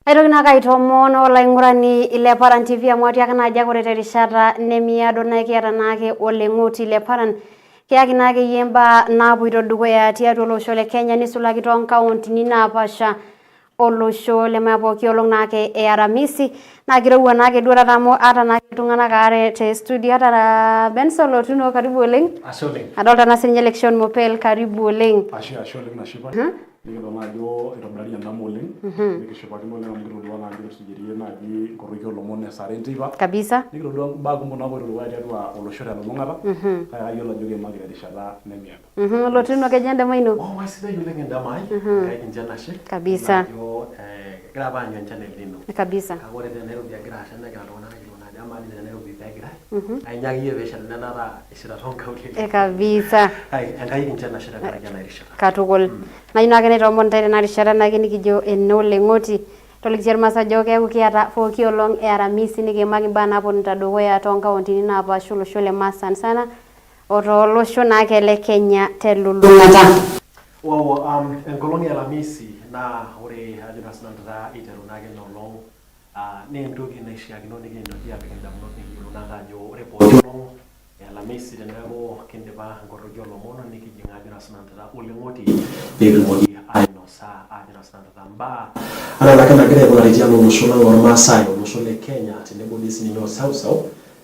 Aitoki naake aitoomon olaing'urani le Paran TV amu atiaka naaji ake ore terishata nemiado naa ekiata naake oleng'oti le Paran. Kiyaki naake iyie imbaa naapoito dukuya tiatua olosho le Kenya nisulaki toonkauntini napaasha olosho le maa pooki olong naake e Aramisi. Naa kirowua naake duo taata amu aata naake iltung'anak aare te studio aata Benson Lotuno karibu oleng. Ashe oleng. Adolta naa sininye Lekishon Mopel karibu oleng. Ashe ashe oleng Nashipa. Nikidol naa ajo itobirari endama oleng nikishipakino oleng amu kitodua naa ajo kitusujirie naaji nkoroki oolomon e saa are enteipa Kabisa. nikitodua imbaa kumok naapoito dukuya tiatua olosho telulung'ata kake kayiolo ajo kiimaki terishata nemiado. Lotuno kejaa endama ino? Oh, aisidai oleng endama ai. Enkai kincho enashe. Kabisa. Ajo kegira apa aanyu enchan e El Nino. Kabisa. Kake ore te Nairobi egira asha negira iltung'anak aikilikuan ajo amaa dii te Nairobi peegirai? Ainyia akeyie peesha tene taa eshaita toonkaulele. Kabisa. Kake Enkai kincho enashe tenkaraki ena rishata. Katukul. Nayieu naake naitoomon intae tena rishata naake nikijo enooleng'oti. Toliki irmaasai ajo keeku kiata pooki olong e Aramisi nikiimaki imbaa naaponita dukuya toonkauntini naapaasha olosho le maa sanisana o toolosho naake le Kenya telulung'ata. Wow, enkolong e Alamisi naa ore ajo naa sinanu taata iteru naake ina olong naa entoki naishiakino nikintoki aapik indamunot nikiyiolou naake ajo ore pooki olong E Alamisi teneeku kindipa nkoroki oolomon nikijing ajo naa sinanu taata oleng'oti pee kitumoki ainosa ajo naa sinanu taata mbaa anaa naake nagira aikunari tialo olosho lang lormaasai, olosho le Kenya tenebo dii sininye o seuseu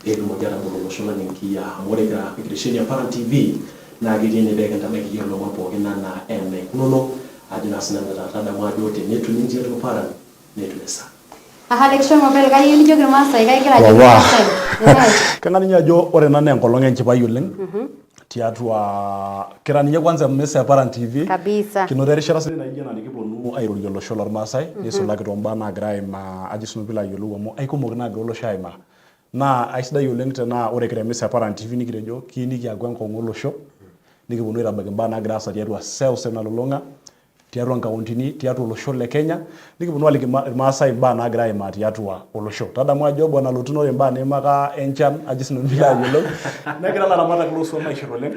pee kitumoki atabolo olosho lang enkiyiaa amu ore kira enkitesheni e Paran TV naa ketii ene pee kintabaiki iyiook ilomon pookin anaa enaikununo ajo naa sinanu taata tadamu ajo tenetuni tiatua Paran neitu esaa. Aha, Lekishon Mobile, kayieu nijoki irmaasai, kagira ajoki Wawa. irmaasai. Ehe. Keng'as ninye ajo ore ena naa enkolong enchipai oleng tiatua kira ninye kwanza emisa e Paran TV. Kabisa. Kinoto erishata sidai naijo ena nikiponu airorie olosho lormaasai nisulaki toombaa naagira aimaa ajo sinanu piilo ayiolou amu aikumok inaagira olosho aimaa. Naa aisidai oleng tenaa ore kira emisa e Paran TV nikitejo kiyieu nikiaku enkong'u olosho nikiponu aitabaiki imbaa naagira aasa tiatua seuseu nalulung'a tiatua nkauntini, tiatua olosho le Kenya, nikiponu aliki Irmaasai imbaa naagira aimaa tiatua olosho. Tadamu ajo Bwana Lotun ore imbaa niimaka enchan ajo sinanu piilo ayiolou, negira ilaramatak loo swam aishir oleng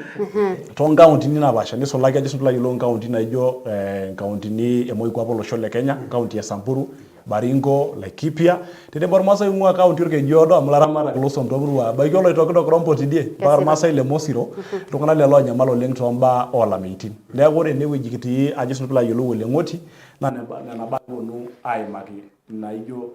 too nkauntini napaasha nisulaki ajo sinanu piilo ayiolou nkauntini naijo nkauntini e moikuape olosho le Kenya, nkaunti e Samburu, Baringo, Laikipia, tenebo Olmaasai oing'ua kaunti Olkejuodo amu ilaramatak loo swam toomurua ebaiki Oloitokitok Rombo tidie mpaka Olmaasai le Mosiro, iltung'anak lelo oonyamal oleng too mbaa oo lameitin. Neeku ore ene wueji kitii ajo sinanu piilo ayiolou oleng'oti naa nena baa kiponu aimaki naijo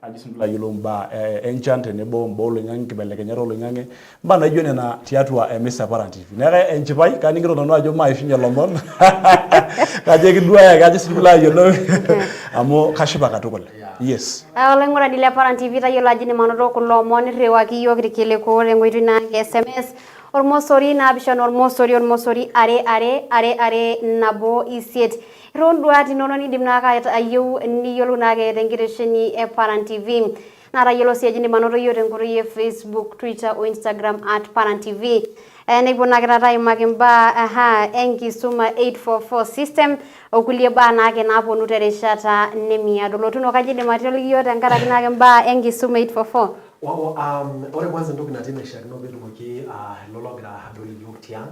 ajo sinanu piilo ayiolou imbaa enchan tenebo imbaa oloing'ang'e nkibelekenyat oloing'ang'e Mbaa naijo nena tiatua emisa e Paran TV. Neeku enchipai kaning'ito nanu ajo maaishunye lomon kajo ekiduaya ake ajo sinanu piilo ayiolou amu kashipa katukul. Yes. Ah, Olaing'urani le Paran TV tayiolo ajo indim anoto kulo omon nirriwaki iyiook irkiliku tenkoitoi naa e SMS ormosori naapishana ormosori ormosori are are are are nabo isiet. Irriu induat inonok nindim naake ayieu niyiolou naake tenkitesheni e Paran TV. Naa tayiolo sii ajo indim anoto iyiook tenkoitoi e Facebook, Twitter o Instagram at Paran TV. Eh, nikipuo naake taata aimaki imbaa aha enkisuma 844 system o kulie baa naake naaponu terishata nemiado. Lotuno kaji indim atoliki iyiook tenkaraki naake imbaa enkisuma 844? Wow, ore kwanza entoki natii naishiakino peetumoki ilo logira adol iyiook tiang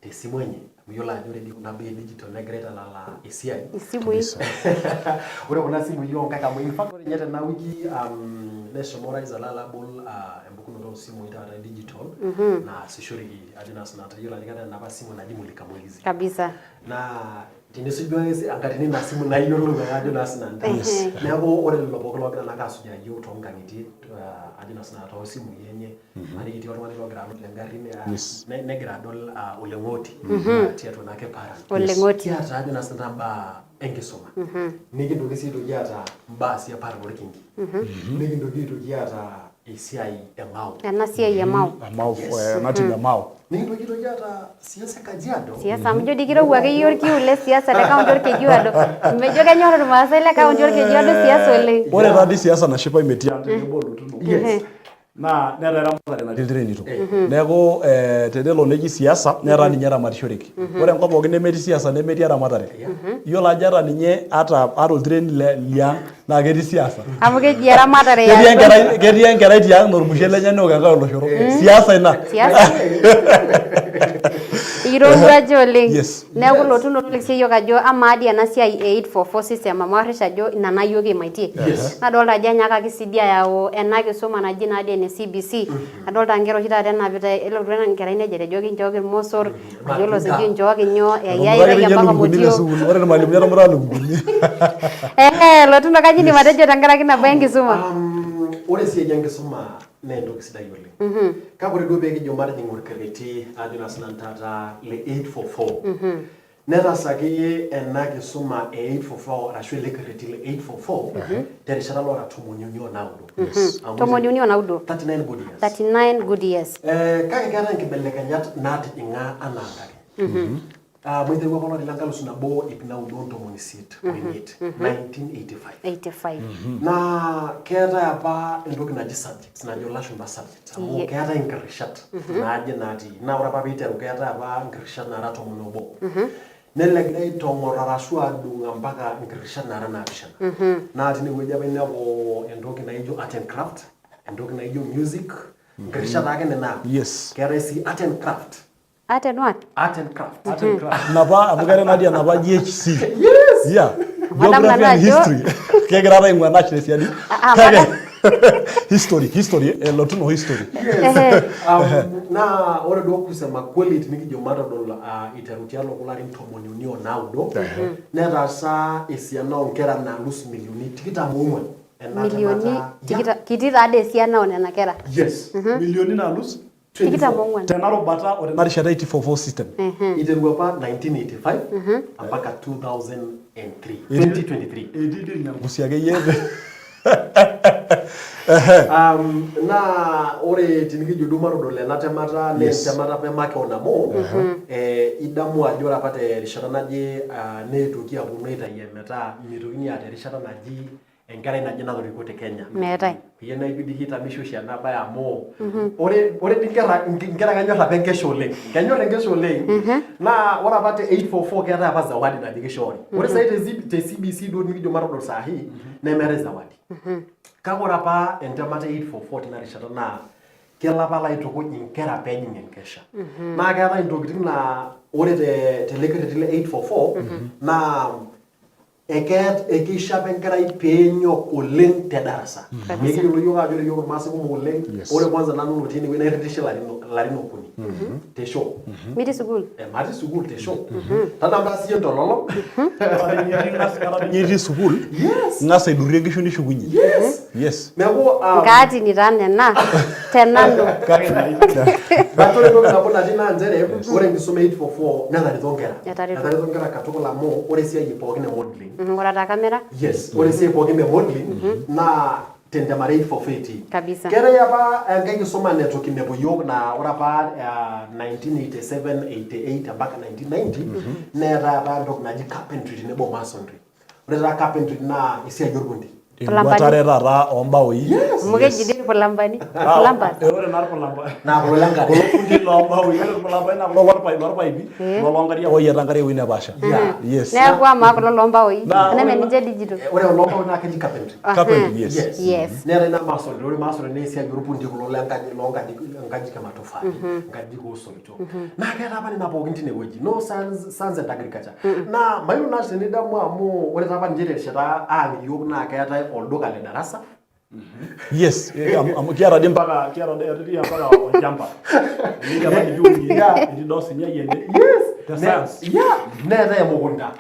tesimu enye amu iyiolo ajo ore dii kuna baa e digital negira aitalala esiai. Isimui. Ore kuna simui oonkaik amu in fact ore ninye tena wiki neshomo orais alo alo abol empukunoto oosimui taata e digital naasishoreki ajo naa sinanu iyiolo ajo keetae enapa simu naji mulika mwizi. Kabisa. Naa tenisuj duo ake enkatini ina simu naa iyiolou ake ajo naa sinanu. Neeku ore lelo pookin loogira naake asujaa iyiook toonkang'itie ajo naa sinanu toosimui enye Maniki etii oltung'ani logira alo tengarri negira adol oleng'oti tiatua naake Paran. Oleng'oti. Kiata ajo naa sinanu imbaa enkisuma. Nikintoki sii aitoki aata imbaa sii e Paran orkingi. Nikintoki aitoki aata esiai e Mau. Ena siai e Mau. Mau, ena tim e Mau. Nikintoki aitoki aata siasa e Kajiado. Siasa amu ijo dii kirowua akeyie orkiu le siasa te kaunti Olkejuado. Mejo kenyor irmaasai le kaunti Olkejuado siasa oleng. Ore taadii siasa nashipa metii ang tenebo Olotuno. Naa neeta eramatare natii iltirenito. Neeku tenelo neji siasa netaa ninye eramatishoreki. Ore enkop pookin nemetii siasa nemetii eramatare. Iyiolo ajo ata ninye ata oltireni liang naa ketii siasa. Amu keji eramatare Ketii enkerai ketii enkerai tiang naa ormushele enye neok enkae oloshoro. Siasa ina. Siasa. Eirowuaja oleng. Yes. Neeku Yes. lotu notoliki siiyie yiok ajo amaa dii ena siai e 844 system amu arrish ajo ina naa yiok kiimaitie. Yes. Nadolta ajo enyaakaki sii dii ayau ena kisuma naji naa dii ene CBC. Adolta inkera oshi taata enapita elotu enkerai nejo etejoki nchooki ilmosor, mayiolo sijui nchooki nyoo, eyai Etumuta ake aitayu ninye mpaka ilukunguni te motiok. sukuul. Ore irmalimuni etumuta ilukunguni. Eh, Lotuno kaji indim atejo tenkaraki ina bae enkisuma? Ore esiai enkisuma naa entoki sidai oleng. Kake ore duo pee kijo matijing orkerreti ajo naa sinanu taata le 844 netaasaki ena kisuma e 844 arashu ele kerreti le 844 terishata loora 39. Amu 39. 39 good years. 39 good years. Eh, kake keetae inkibelekenyat naatijing'a anaa adake. Amu aiterua apa olari lenkalisu nabo ip naudo ontomoni isiet oimiet, 1985. 85. Naa keetae apa entoki naji subjects najo ilashumba subjects amu keetae inkirishat naaje natii. Naa ore apa piiteru keetae apa inkirishat naara 11. Nelo egira aitong'or arashu adung ampaka inkirishat naara naapishana. Naa tinewueji apa inepu entoki naijo art and craft, entoki naijo music, inkirishat taake nena. Yes. Keetae sii art and craft. Art and what? Art and craft. Art and craft. Napa amu keetae naadi enapa GHC. Yes. Yeah. Madam Geography nanu and ajo- history. Kegira taa aing'ua Nash tesiadi. Ah, ah, Kake history, history, Lotuno history. Yes. Naa ore duo kusema kweli tinikijo matodol iteru tialo kulo arin 39 netaasa esiana oonkera naalus milioni 24 ena Milioni temata. tikitam, kiti taa dii esiana oo nena kera. Yes. Milioni naalus 24. Tena rubata o tena rishata e 844 system. Iteru apa 1985 mpaka 2003. 2023. Etii dii irnyangusi akeyie. Naa ore tinikijo duo matodol ena temata naa entemata apa emakeon amu idamu ajo ore apa terishata naje neetuoki aponu aitayu metaa mitokini aata erishata naji enkerai naje natoriko te Kenya. Meetae. Peyie naibidi kitamisho oshi ena bae amu ore dii inkera kenyor apa enkesha oleng. Kenyor enkesha oleng. Naa ore apa te 844 keetae apa zawadi naji kishoori. Ore sahi te CBC duo nikijo matodol sahi nemeetae zawadi. Kake ore apa entemata e 844 tina rishata naa kelo apa alo aitukuj inkera peejing enkesha. Naa keetae intokitin naa ore tele kerreti le 844 naa Ekeisho apa enkerai peenyok oleng te darasa. Amu ekiyiolo iyiook ajo ore iyiook irmaasai kumok oleng, ore kwanza nanu lotii ene wueji naa airritisha ilarin okuni te shoo. Mitii sukuul? Matii sukuul te shoo. Tadamu taa siiyie entololong. Ata ninye itii sukuul, ing'as aidurrie nkishu nishukunye. Yes. Neeku Nkaatini taa nena te nanu. Kake naa But ore entoki nabo natii naa nchere ore enkisuma e 844 netareto nkera. Etareto. Etareto nkera katukul amu ore esiai pookin e modeling. Ngurata kamera. Yes, ore esiai pookin e modeling naa tentemata e 844 etii. Kabisa. Keetae apa enkae kisuma neitu kinepu iyiook naa ore apa 1987, 88 mpaka 1990 neetae apa entoki naji carpentry tenebo masonry. Ore taa carpentry naa esiai orpundi. Enguatare taata oombaoi. Amu keji dii irpulambani. Plumbers. Eh, ore naa irpulamba. Naa kulo lenkare. Kulo fundii loombaoi. Ore irpulambai naa kulo lorpaipi, kulo loonkariak ooyieta enkare ewueji nepaasha. Yes. Neeku amaa kulo loombaoi Naa neme ore ninche digital. Ore kulo loombaoi naa keji carpentry. Carpentry, yes. Yes. Yes. Neetae ina masonry. Ore masonry naa esiai orpundi kulo lenkaji loonkajijik e matofali, nkajijik oosoitok. Naa keetae apa nena pookin tine wueji. No science, science and agriculture. Naa mayiolo naa tenidamu amu ore taa apa ninche terishata ang iyiook naa keetae olduka le darasa. Yes, amu kiata dii mpaka kiata dii mpaka olchamba. Etii apa nikiunie, etii doo osinyai ene. Yes. Te science. Yeah, neetae emukunta.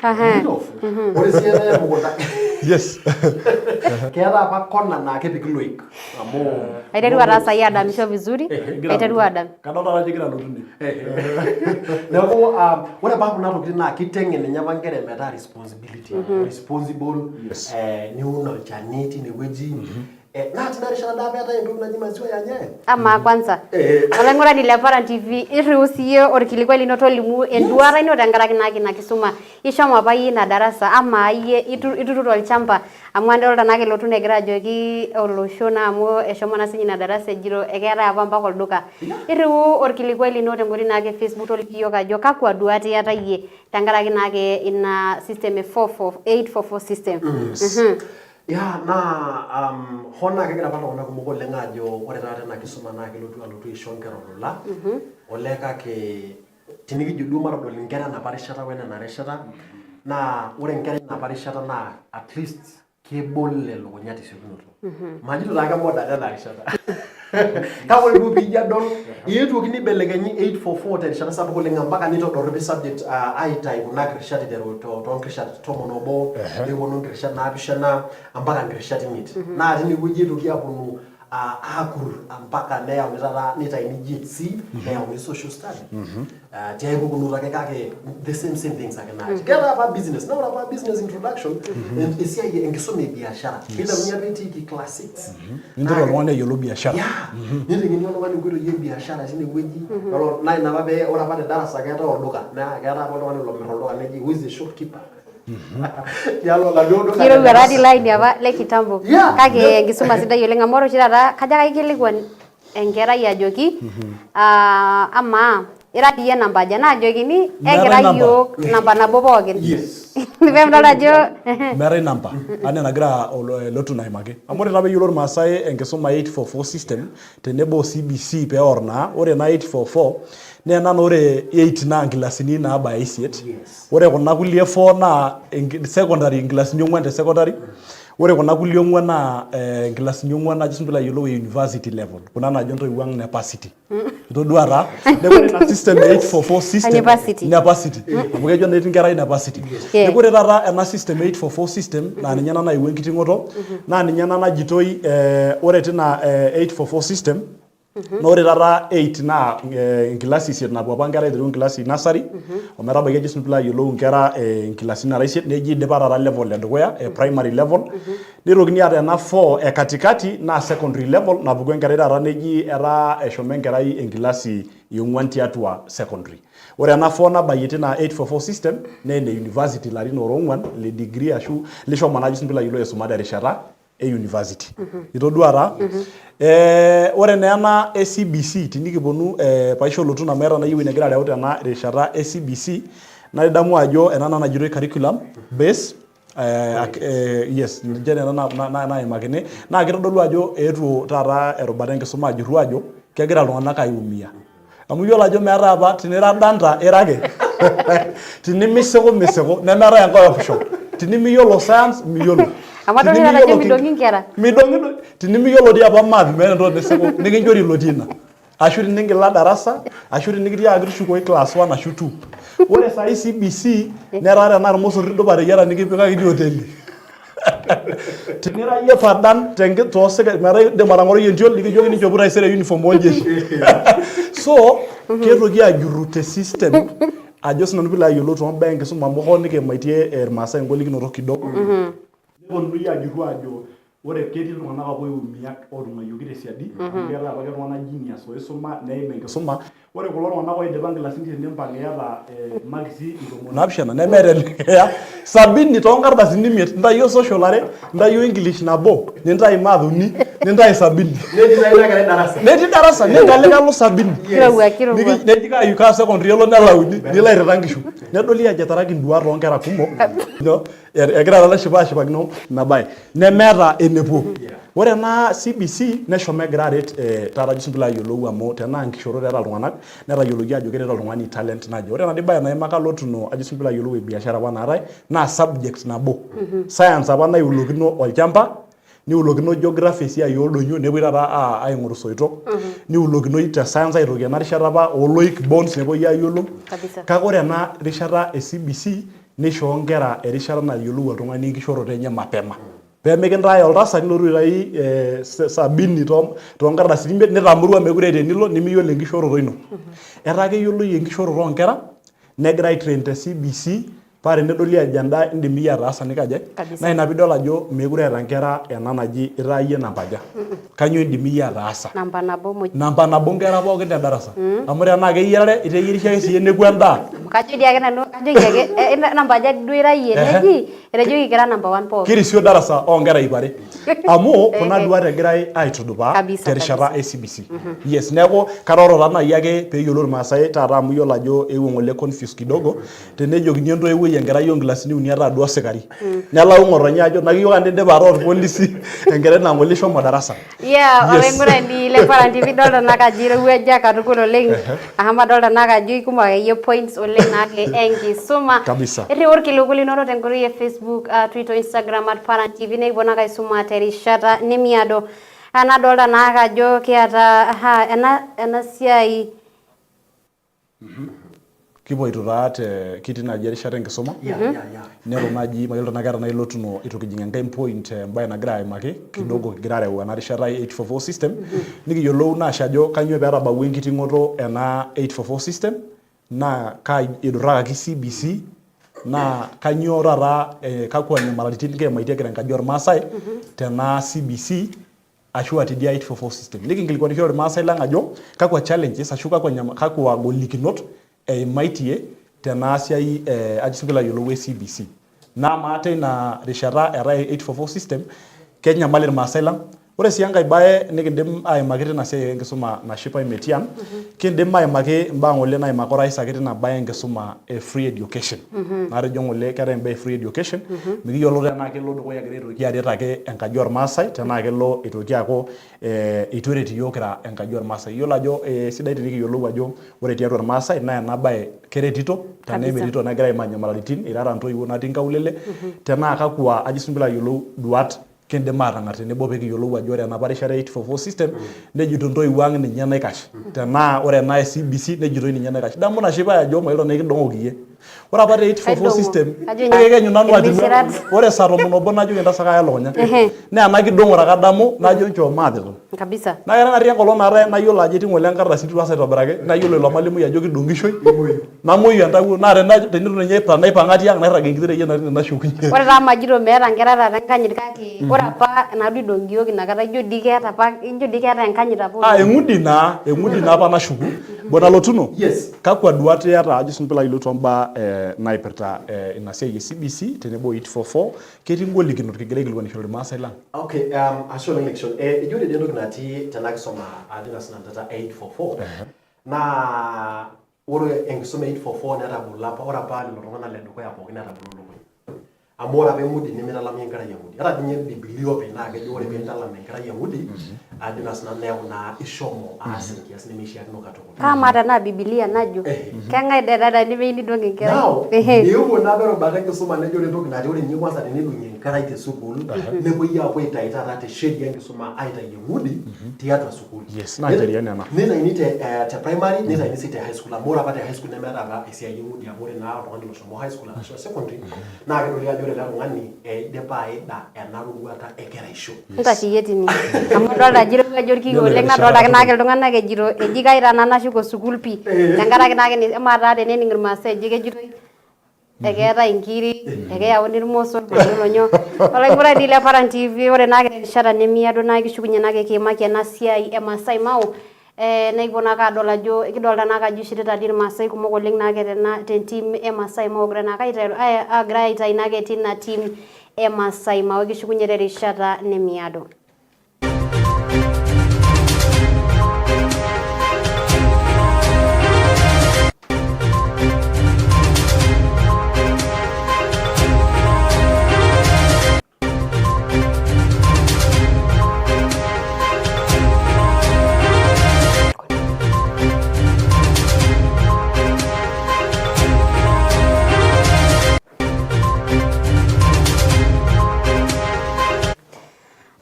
Ore sii eetae emukunta. Yes. Keetae apa kona naa kepiki iloik amu Aiterua taa sahi adamisho vizuri. Aiterua adam. Kadolta ajo igira alotu ine. Neeku ore apa kuna tokitin naa kiteng'en ninye apa nkera metaa responsibility responsible niun olchani tinewueji. Naa tina rishata daa apa eetae entoki naji maziwa ya Nyayo. Amaa kwanza olaing'urani le Paran TV irriu siiyie orkilikuai lino tolimu enduata ino tenkaraki naake ina kisuma ishomo apa iyie ina darasa amaa iyie ituturo olchamba amu adolta naake Lotun egira ajoki olosho naa amu eshomo naa sinye ina darasa ejito ekeetae apa mpaka olduka. Irriu orkilikuai lino tenkoitoi naake e Facebook toliki iyiook ajo kakwa duat iyata iyie tenkaraki naake ina system e 844 system. Yeah, naa hoo naa kegira apa iltung'anak kumok oleng aajo ore taata ena kisuma naa kelotu alotu aisho inkera olola, olee kake Tenikijo duo matodol inkera enapa rishata wenena rishata, naa ore inkera enapa rishata naa at least kebol elukunya tesiokinoto. Majito taa kemodern ena rishata. Kake ore duo piijo adol eetuoki nibelekenyi 844 terishata sapuk oleng mpaka nitodorropi subject aitayu kuna kirishat aiteru toonkirishat 11 neponu nkirishat 7 mpaka nkirishat 5. Naa tinewueji eitoki aaponu aakur mpaka neyauni taata nitayuni GHC neyauni social study. Tiai pukunoto ake kake the same same things ake natii. Keetae apa business naa ore apa business introduction esiai enkisuma e biashara kiteruni apa etiiki class 6. Ninteru oltung'ani ayiolou biashara. Yeah. Niteng'eni oltung'ani nkoitoi e biashara tine wueji. Naa ina apa pee ore apa te darasa keetae olduka naa keetae apa oltung'ani lomir olduka neji who is the shopkeeper. Tialo oladuo duka le Kirowua taadii darasa. ilo aini apa le kitambo. Yeah. Kake enkisuma sidai oleng amu ore oshi taata kajo ake aikilikuan enkerai ajoki amaa ira dii iyie namba aja naajokini Meetae ekira namba. iyiook namba nabo pookin. Yes. Pemidol ajo Meetae namba anaa enagira Lotun aimaki. Amu ore taa peeyiolou irmaasai enkisuma e 844 system tenebo o CBC peor naa, ore ena 844 naa ena naa ore 8 naa nkilasini naabaya isiet. Yes. Ore kuna kulie 4 naa secondary nkilasini ong'uan te secondary. Ore kuna kulie ong'uan naa nkilasini ong'uan ajo sinanu piilo ayiolou e university level kuna naajo intoiwuo ang nepasity. Itodua taa? Neeku ore ina system e 844 system Nepasity. nepasity. Amu kejo naa etii inkera university. Yeah. Neeku ore taata ena system e 844 system naa ninye ena nayewuo enkiting'oto naa ninye ena najitoi ore tina 844 system naa ore taata 8 naa enkilasi isiet napuo apa inkera aiteru enkilasi nursery ometabaiki ajo sinanu piilo ayiolou inkera inkilasini nara isiet neji idipa taata level edukuya e primary level Neitokini aata ena 4 e katikati naa secondary level napuku enkerai taata neji etaa eshomo enkerai enkilasi e ong'uan tiatua secondary. Ore ena 4 nabayie tina 844 system naa ene university ilarin oora ong'uan le degree ashu lishomo naa ajo sinanu piilo ayiolou aisuma terishata e university. Itodua taa? Ore naa ena e CBC tinikiponu paisho olotu amu eeta naa iyie ewueji nagira areu tena rishata e CBC naa idamu ajo ena naa najitoi curriculum based Yes, ninche nena naimakini naa kitodolu ajo eetuo taata erubata enkisuma ajurru ajo kegira iltung'anak aiumia. Amu iyiolo ajo meetae apa tinira danta ira ake tinimisiku misiku nemeetae enkae option. Tinimiyiolo science miyiolo. Amu adolita ajo midong'i inkera. Midong'i tinimiyiolo dii apa math meeta entoki nisiku nikinchori ilotii ina. Ashu tiningila darasa ashu tinikitiakaki tushukoyu class 1 ashu 2. Ore saai CBC netaa tenaa irmosor idup ateyiara nikipikakini oteli. Tinira iyie padan toosikat metaa indim atang'oroi entiol nikijokini nchopo taisere uniform oljeshi. So keitoki ajurru te system ajo sinanu piilo ayiolou tombaa enkisuma amu hoo nikimaitie irmaasai engolikinoto kidogo. Neponunui ajurru ajo ore ketii iltung'anak apa oiumia ootung'uayioki te siadi amu keetae apake iltung'anak genius oisuma neim enkisuma. Ore kulo tung'anak oidipa nkilasini isiet nimpang iyata imakisi ntomoni naapishana nemeeta enikiya sabini toonkardasini imiet intayio social are intayio English nabo nintayu math uni nintayu sabini. Netii taa ina kerai darasa. Netii darasa nintalikalo sabini. Kirowua kirowua. Neji kaa secondary elo nelauni nilo airrita nkishu. Nedoli ajo etaraki induat oonkera kumok. Egira taa ashipakino ina bae nemeeta enepuo. Ore ena CBC neshomo egira aret taata ajo sinanu piilo ayiolou amu tenaa nkishoorot eeta iltung'anak netayioloki ajo keret oltung'ani talent naje. Ore enaduo bae naimaka Lotno ajo sinanu piilo ayiolou e biashara apa naatae naa subject nabo. Science apa naiulokino olchamba niulokino geography esiai oldonyio nepuoi taata aing'oru isoitok niulokinoi te science aitoki ena rishata apa oloik bones nepuoi ayiolou kake ore ena rishata e CBC nishoo nkera erishata nayiolou oltung'ani enkishooroto enye mapema pemikintaaya oltasat nilotu aitayu sabini toonkardasini imiet nitamorua meekure eeta enilo nimiyiolo enkishooroto ino. Etaa keyioloi enkishooroto oonkera negira ai train te CBC paa tenedoli ajo endaa indim iyie ataasa nikaja naa ina piidol ajo meekure eeta nkera ena naji itaa iyie namba aja kanyoo indim iyie ataasa Namba nabo muj. namba nabo nkera pookin te darasa amu tenaa keyiarare iteyierisho ake siyie neku endaa Amu kajo dii ake nanu kajoki ake namba aja duo ira iyie neji etejoki kira namba one pookin. Kirisio darasa oo nkera iip are amu kuna duat egirai aitudupaa Kabisa, terishata kabisa. e CBC. Yes, neeku karooro taa naai ake peeyiolou irmaasai taata amu iyiolo ajo eewuo ng'ole confuse kidogo tenejokini entoiwuoi Kemuoi enkerai oo nkilasini uni etaa duo osikari. Nelau ng'otonye ajo nakiyiok ande indipa ataa orpolisi enkerai naa ng'ole ishomo darasa. Yeah, olaing'urani le Paran TV idolta naake ajo irowuaja katukul oleng. Amu adolta naake ajo ikumok akeyie points oleng naake enkisuma. Kabisa. Irriu irkiliku linono tenkoitoi e Facebook, Twitter, Instagram at Paran TV nikipuo naake aisuma terishata nemiado. Nadolta naake ajo kiata aha, ena siai. Kipoito taa te kitii naaji erishata enkisuma neton naaji mayiolo tenaa keeta naaji Lotuno eitu kijing enkae point embae nagira aimaki kidogo kigira areu ena rishata e 844 system nikiyiolou naa oshi ajo kainyoo pee etabawua enkiting'oto ena 844 system naa kaa eidurakaki CBC naa kainyoo taata kakwa nyamalaritin kiimaitie kira enkaji oormaasai tena CBC ashu aa tidia 844 system. Nikinkilikuanishore ilmaasai lang ajo kakwa challenges ashu kakwa golikinot eimaitie tena siai ajo sii piilo ayiolou e CBC. Naa amaa teina rishata eetae 844 system kenyamal ilmaasai lang? Ore sii enkae bae nikindim aimaki tina siai enkisuma Nashipai Metian, kindim aimaki imbaa ng'ole naimaka orais ake tina bae enkisuma e free education. Natejo ng'ole keetae imbaa e free education, mikiyiolo tenaa kelo dukuya egira aitoki aret ake enkaji oolmaasai tenaa kelo aitoki aaku eitu eret iyiook kira enkaji oolmaasai. Iyiolo ajo sidai tenikiyiolou ajo ore tiatua ilmaasai naa ena bae keretito tenaa emeretito negira aimaa nyamalaritin irara intoiwuo natii inkaulele, tenaa kakwa ajo sii nanu piilo ayiolou duat kindim aatang'ar tenebo pee kiyiolou ajo ore enapa rishata e 844 system nejito intoiwuo ang ninye naikash tenaa ore ena e CBC nejitoi ninye naikash. Idamu Nashipae ajo mayiolo tenaa ekidong'oki iyie. Ore apa te 844 system kekenyu nanu atilu ore saa tomon obo najoki entasat kaaya elukunya. Naa ena kidong'ore ake adamu najo nchoo maatitu. Kabisa. Naa keeta natii enkolong naatae nayiolo ajo etii ng'ole enkardasi neitu aas aitobiraki nayiolo ilo malimui ajo kidong'ishoi namuoyu entawuo naa teneitu ninye tenaipang'a tiang nairrag enkiti reyiet natii ine nashukunye. Ore taa majito meeta nkera taata enkanyit kake ore apa naduo idong'i iyiook inakata ijo dii keeta apa ijo dii keeta enkanyit apa Ah, oleng. eng'udi naa, eng'udi naa apa nashuku. Bwana Lotuno, Yes. kakwa duat iyata ajo sii nanu piilo ayiolou toombaa naipirta ina siai e CBC tenebo o 844 Ketii ngolikinot kigira aikilikuanishore ilmaasai lang. Okay, ashe oleng Lekishon. Eji ore dii entoki natii tena kisuma ajo naa sinanu taata 844 naa ore enkisuma e 844 netabolo apa, ore apa lelo tung'anak le dukuya pookin netabolo ilukuny. Amu ore apa eng'udi nimitalami enkerai eng'udi. Ata dii ninye Bibilia openy naa kejo ore pintalam enkerai eng'udi ajo naa sinanu neeku naa ishomo aas enkias nemeishiakino katukul. Amaa tenaa Bibilia najo, keng'ae dee taata nemeyieu nidong enkerai? Now, eewuo naa apa erubata enkisuma nejo ore entoki natii ore ninye kwanza tenidong'i enkerai te sukuul nepuoi aapuo aitayu taata te sheria enkisuma aitayu eng'udi tiatua sukuul. Yes, naa sheria nena. Neitayuni te te primary neitayuni sii te high school amu ore apa te high school nemeetae apa esiai eng'udi amu ore naa oltung'ani loshomo high school arashu secondary naa kedoli ajo ore ele tung'ani eidipa aida ena roruata e keraisho. Intashe iyie tine amu adolta ajo irowuaja orkiyo oleng nadolta ake naake iltung'anak ejito eji kai taa nanu nashuko sukuul pii tenkaraki naake amaa taa tenening irmaasai eji kejitoi ekeetae inkiri ekeyauni irmosor mayiolo nyoo olaing'urani le Paran TV ore naake terishata nemiado naa kishukunye naake kiimaki ena siai e Maasai Mau Eh, na ikipuo naake adol ajo kidolta naake ajo ishirita dii irmaasai kumok oleng naake tena tentim e Maasai Mau egira naake aiteru agira aitayu naake tina tim e Maasai Mau. Ekishukunye terishata nemiado.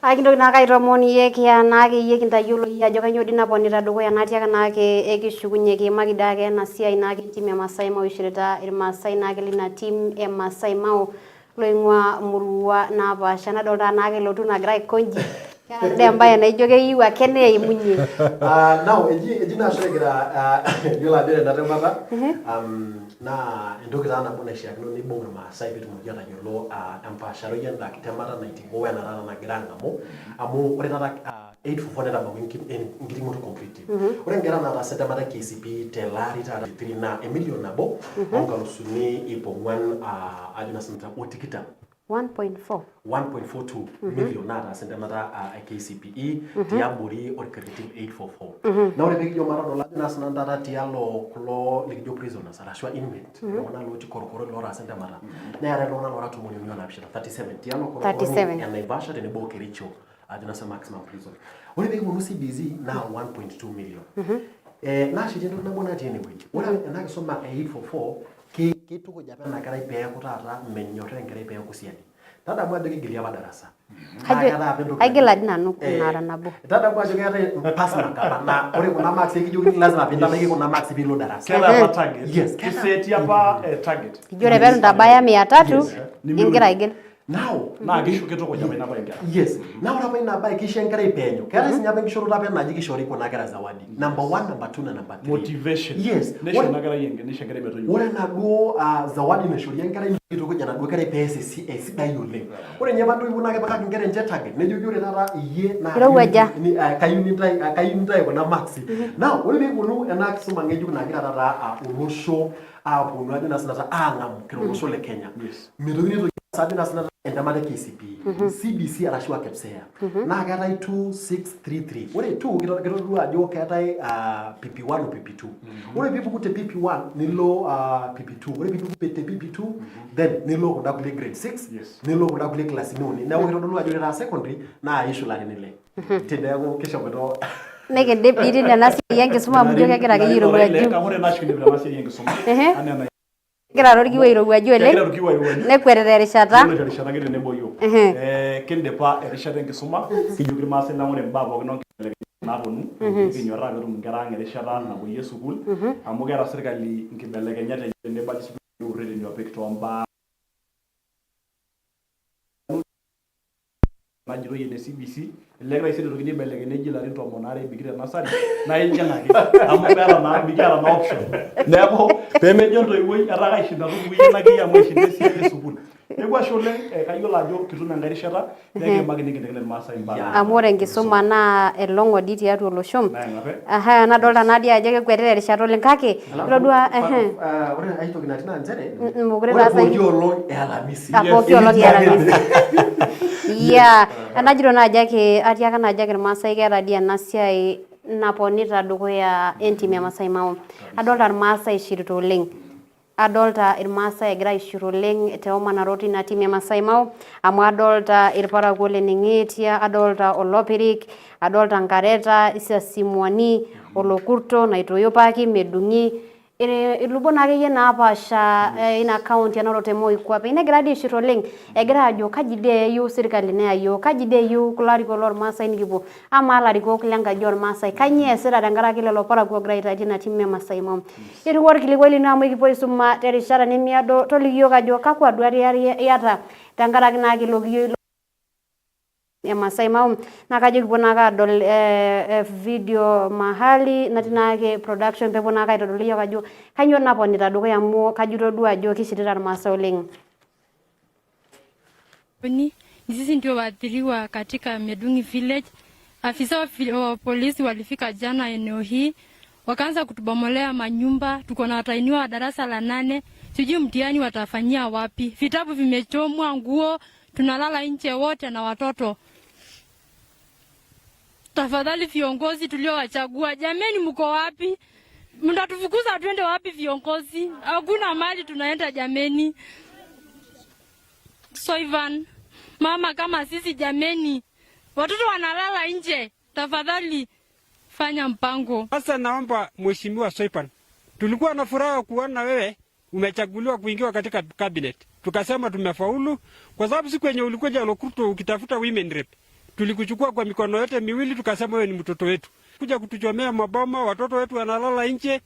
Akintoki naake aitoomon iyie kiya naake iyie kintayiolo iyie ajo kainyoo dii naponita dukuya natiaka naake ekishukunye kiimaki dii ake ena siai naake entim e Maasai Mau ishirita Irmaasai naake lina tim e Maasai Mau loing'ua murua napaasha nadolta naake lotu nagira aikonji keeta dii embaye naijo keyieu ake neimunye. Ah, now eji naa ashe egira yiolo ajo ore ena temata naa entoki taa nabo naishiakino neibung irmaasai peetumoki atayiolo empaasharoi enda temata naiting'o wena taata nagira ang'amu amu ore taata 844 netabawua enkiting'oto completely. Ore inkera naataasa entemata e KCPE tele ari taata 3 naa emilion nabo onkalusuni iip ong'uan ajo naa sinanu o tikitam. 1.4. 1.42 million naataasa entemata e KCPE tiabori orkerreti 844. Naa ore pekijo matodol ajo naa sinanu taata tialo kulo likijo prisoners arashu inmate, iltung'anak lootii korokoroni lootaasa entemata, neetae iltung'anak loora 37, 37 tialo korokoroni 37. e Naivasha tenebo o Kericho, ajo naa maximum prison. Ore pekiponu CBC naa 1.2 million. Naa shetii entoki nabo natii enewueji. Ore ena kisuma e 844 keitukuj apa ena kerai peeku taata menyorraa enkerai peeku siadi. Tadamu ajo kigili apa darasa. Naa keetae apa entoki Aigil naji- adi nanu nara nabo. Tadamu ajo keetae pass mark apa naa ore kuna marks ekijokini lazima piintabaiki kuna marks piilo darasa. Keetae apa target. Yes. Kiseti apa target. Ijo ore peetu intabaya 300 ingira aigil. Now, Naa kishu kitukuj apa ina bae inkera. Yes. Naa ore apa ina bae kisho enkerai peenyo. Keetae sinye apa enkishoroto apa naji kishori kuna kera zawadi. Number 1, number 2 na number 3. Motivation. Yes. Neisho ina kerai neisho enkerai metonyua. Ore enaduo zawadi naishori enkerai kitukuj enaduo kerai pees esidai oleng. Ore ninye apa ntoiwuo naa kepikaki inkera enche target nejoki ore taata iyie naa Irowuaja. Kayieu nintayu kuna marks. Now ore peeponu ena kisuma ng'ejuk nagira taata olosho aaponu ajo naa sinanu aang'amu kira olosho le Kenya. Mitokini aitoki ajo naa sinanu entemata e KCPE, CBC arashu KPSEA. Naa keetae 2633. Ore 2 kitodolu ajo keetae PP1 o PP2. Ore piipuku te PP1 nilo PP2. Ore piipuku te PP2 then nilo kunda kulie grade 6 nilo kunda kulie kilasini uni. Neeku kitodolu ajo ore taa secondary naa ishu ilarin ile. Teneeku kishomoito Nikindip dii tine ena siai enkisuma amu ijo kegira akeyie airowuaju. Ore nashukunye ena siai enkisuma. Anaa ena Kegira orkiu airowuaju oleng. Kegira orkiu airowuaju. Nekwetita erishata. Nekwetita erishata ake tenebo iyiok. Kindipa erishata enkisuma, kijoki irmaasai lang ore imbaa pookin onkibelekenyat naaponu, nikinyorraa peetum inkera ang erishata napuoyie sukuul, amu keeta sirkali inkibelekenyat enye tenebo ajo sii irreteni oopik toombaa najitoi ene CBC, elelek taisere eitokini aibelekeny neji ilarin 12 ebiki te nursery naa ijing ake amu meeta naa mikiata naa option. Neeku peemejo entoiwuoi etaa kaishinda tupuku iyie akeyie amu aishinda esiai e sukuul. Neeku ashe oleng, kayiolo ajo kitum enkae rishata nekiimaki nikintengen irmaasai imbaa. Amu ore enkisuma naa elong'odi tiatua olosho. Naa eng'ape. Aha, nadolta naa dii ajo kekwetita erishata oleng kake itodua ehe. Ore ai toki natii naa nchere Mokure ore taa sai- pooki olong e Alamisi. Ah, pooki olong e Alamisi. Yeah, enajito naaji ake atiaka naaji ake irmaasai keeta dii ena siai naponita dukuya entim e Masai Mao. Adolta irmaasai ishirita oleng. Adolta irmaasai egira aishir oleng te omanarot ina tim e Masai Mao amu adolta irparakuo le Neng'etia, adolta Olopirik, adolta Nkareta, Isasimuani, Olokurto, Naitoyopaki, Medung'i, ilubot naa akeyie naapaasha ina county e Narok te Moikuape. Negira dii aishir oleng egira aajo kaji dii eyieu sirkali neya iyiook, kaji dii eyieu kulo arikok lormaasai nikipuo. Amaa ilarikok lenkaji olmaasai kainyoo eesita tenkaraki lelo parakuo oogira aitaa tina tim e Masai Mao. Irriwaa olkilikuai lino amu ekipuo aisuma terishata nemiado, toliki iyiook ajo kakwa duat iyata tenkaraki naa ilo kiyioi e Masai Mao. Naa kajo kipuo naake aadol video mahali natii naake production peepuo naake aitodol iyiook ajo kainyoo naponita dukuya amu kajo itodua ajo kishirita irmaasai oleng. Ni sisi ndio waathiriwa katika Medungi village. Afisa wa polisi walifika jana eneo hii wakaanza kutubomolea manyumba. Tuko na watahiniwa wa darasa la 8, sijui mtihani watafanyia wapi. Vitabu vimechomwa, nguo, tunalala nje wote na watoto. Tafadhali viongozi tuliowachagua, jameni, mko wapi? Mtatufukuza twende wapi viongozi? Hakuna mali tunaenda jameni. Soivan, mama kama sisi jameni, watoto wanalala nje, tafadhali fanya mpango. Sasa naomba Mheshimiwa Soipan, tulikuwa na furaha kuona wewe umechaguliwa kuingia katika cabinet. Tukasema tumefaulu kwa sababu siku yenye ulikuja Lokurto ukitafuta women rep, tulikuchukua kwa mikono yote miwili, tukasema wewe ni mtoto wetu. Kuja kutuchomea maboma, watoto wetu wanalala nje,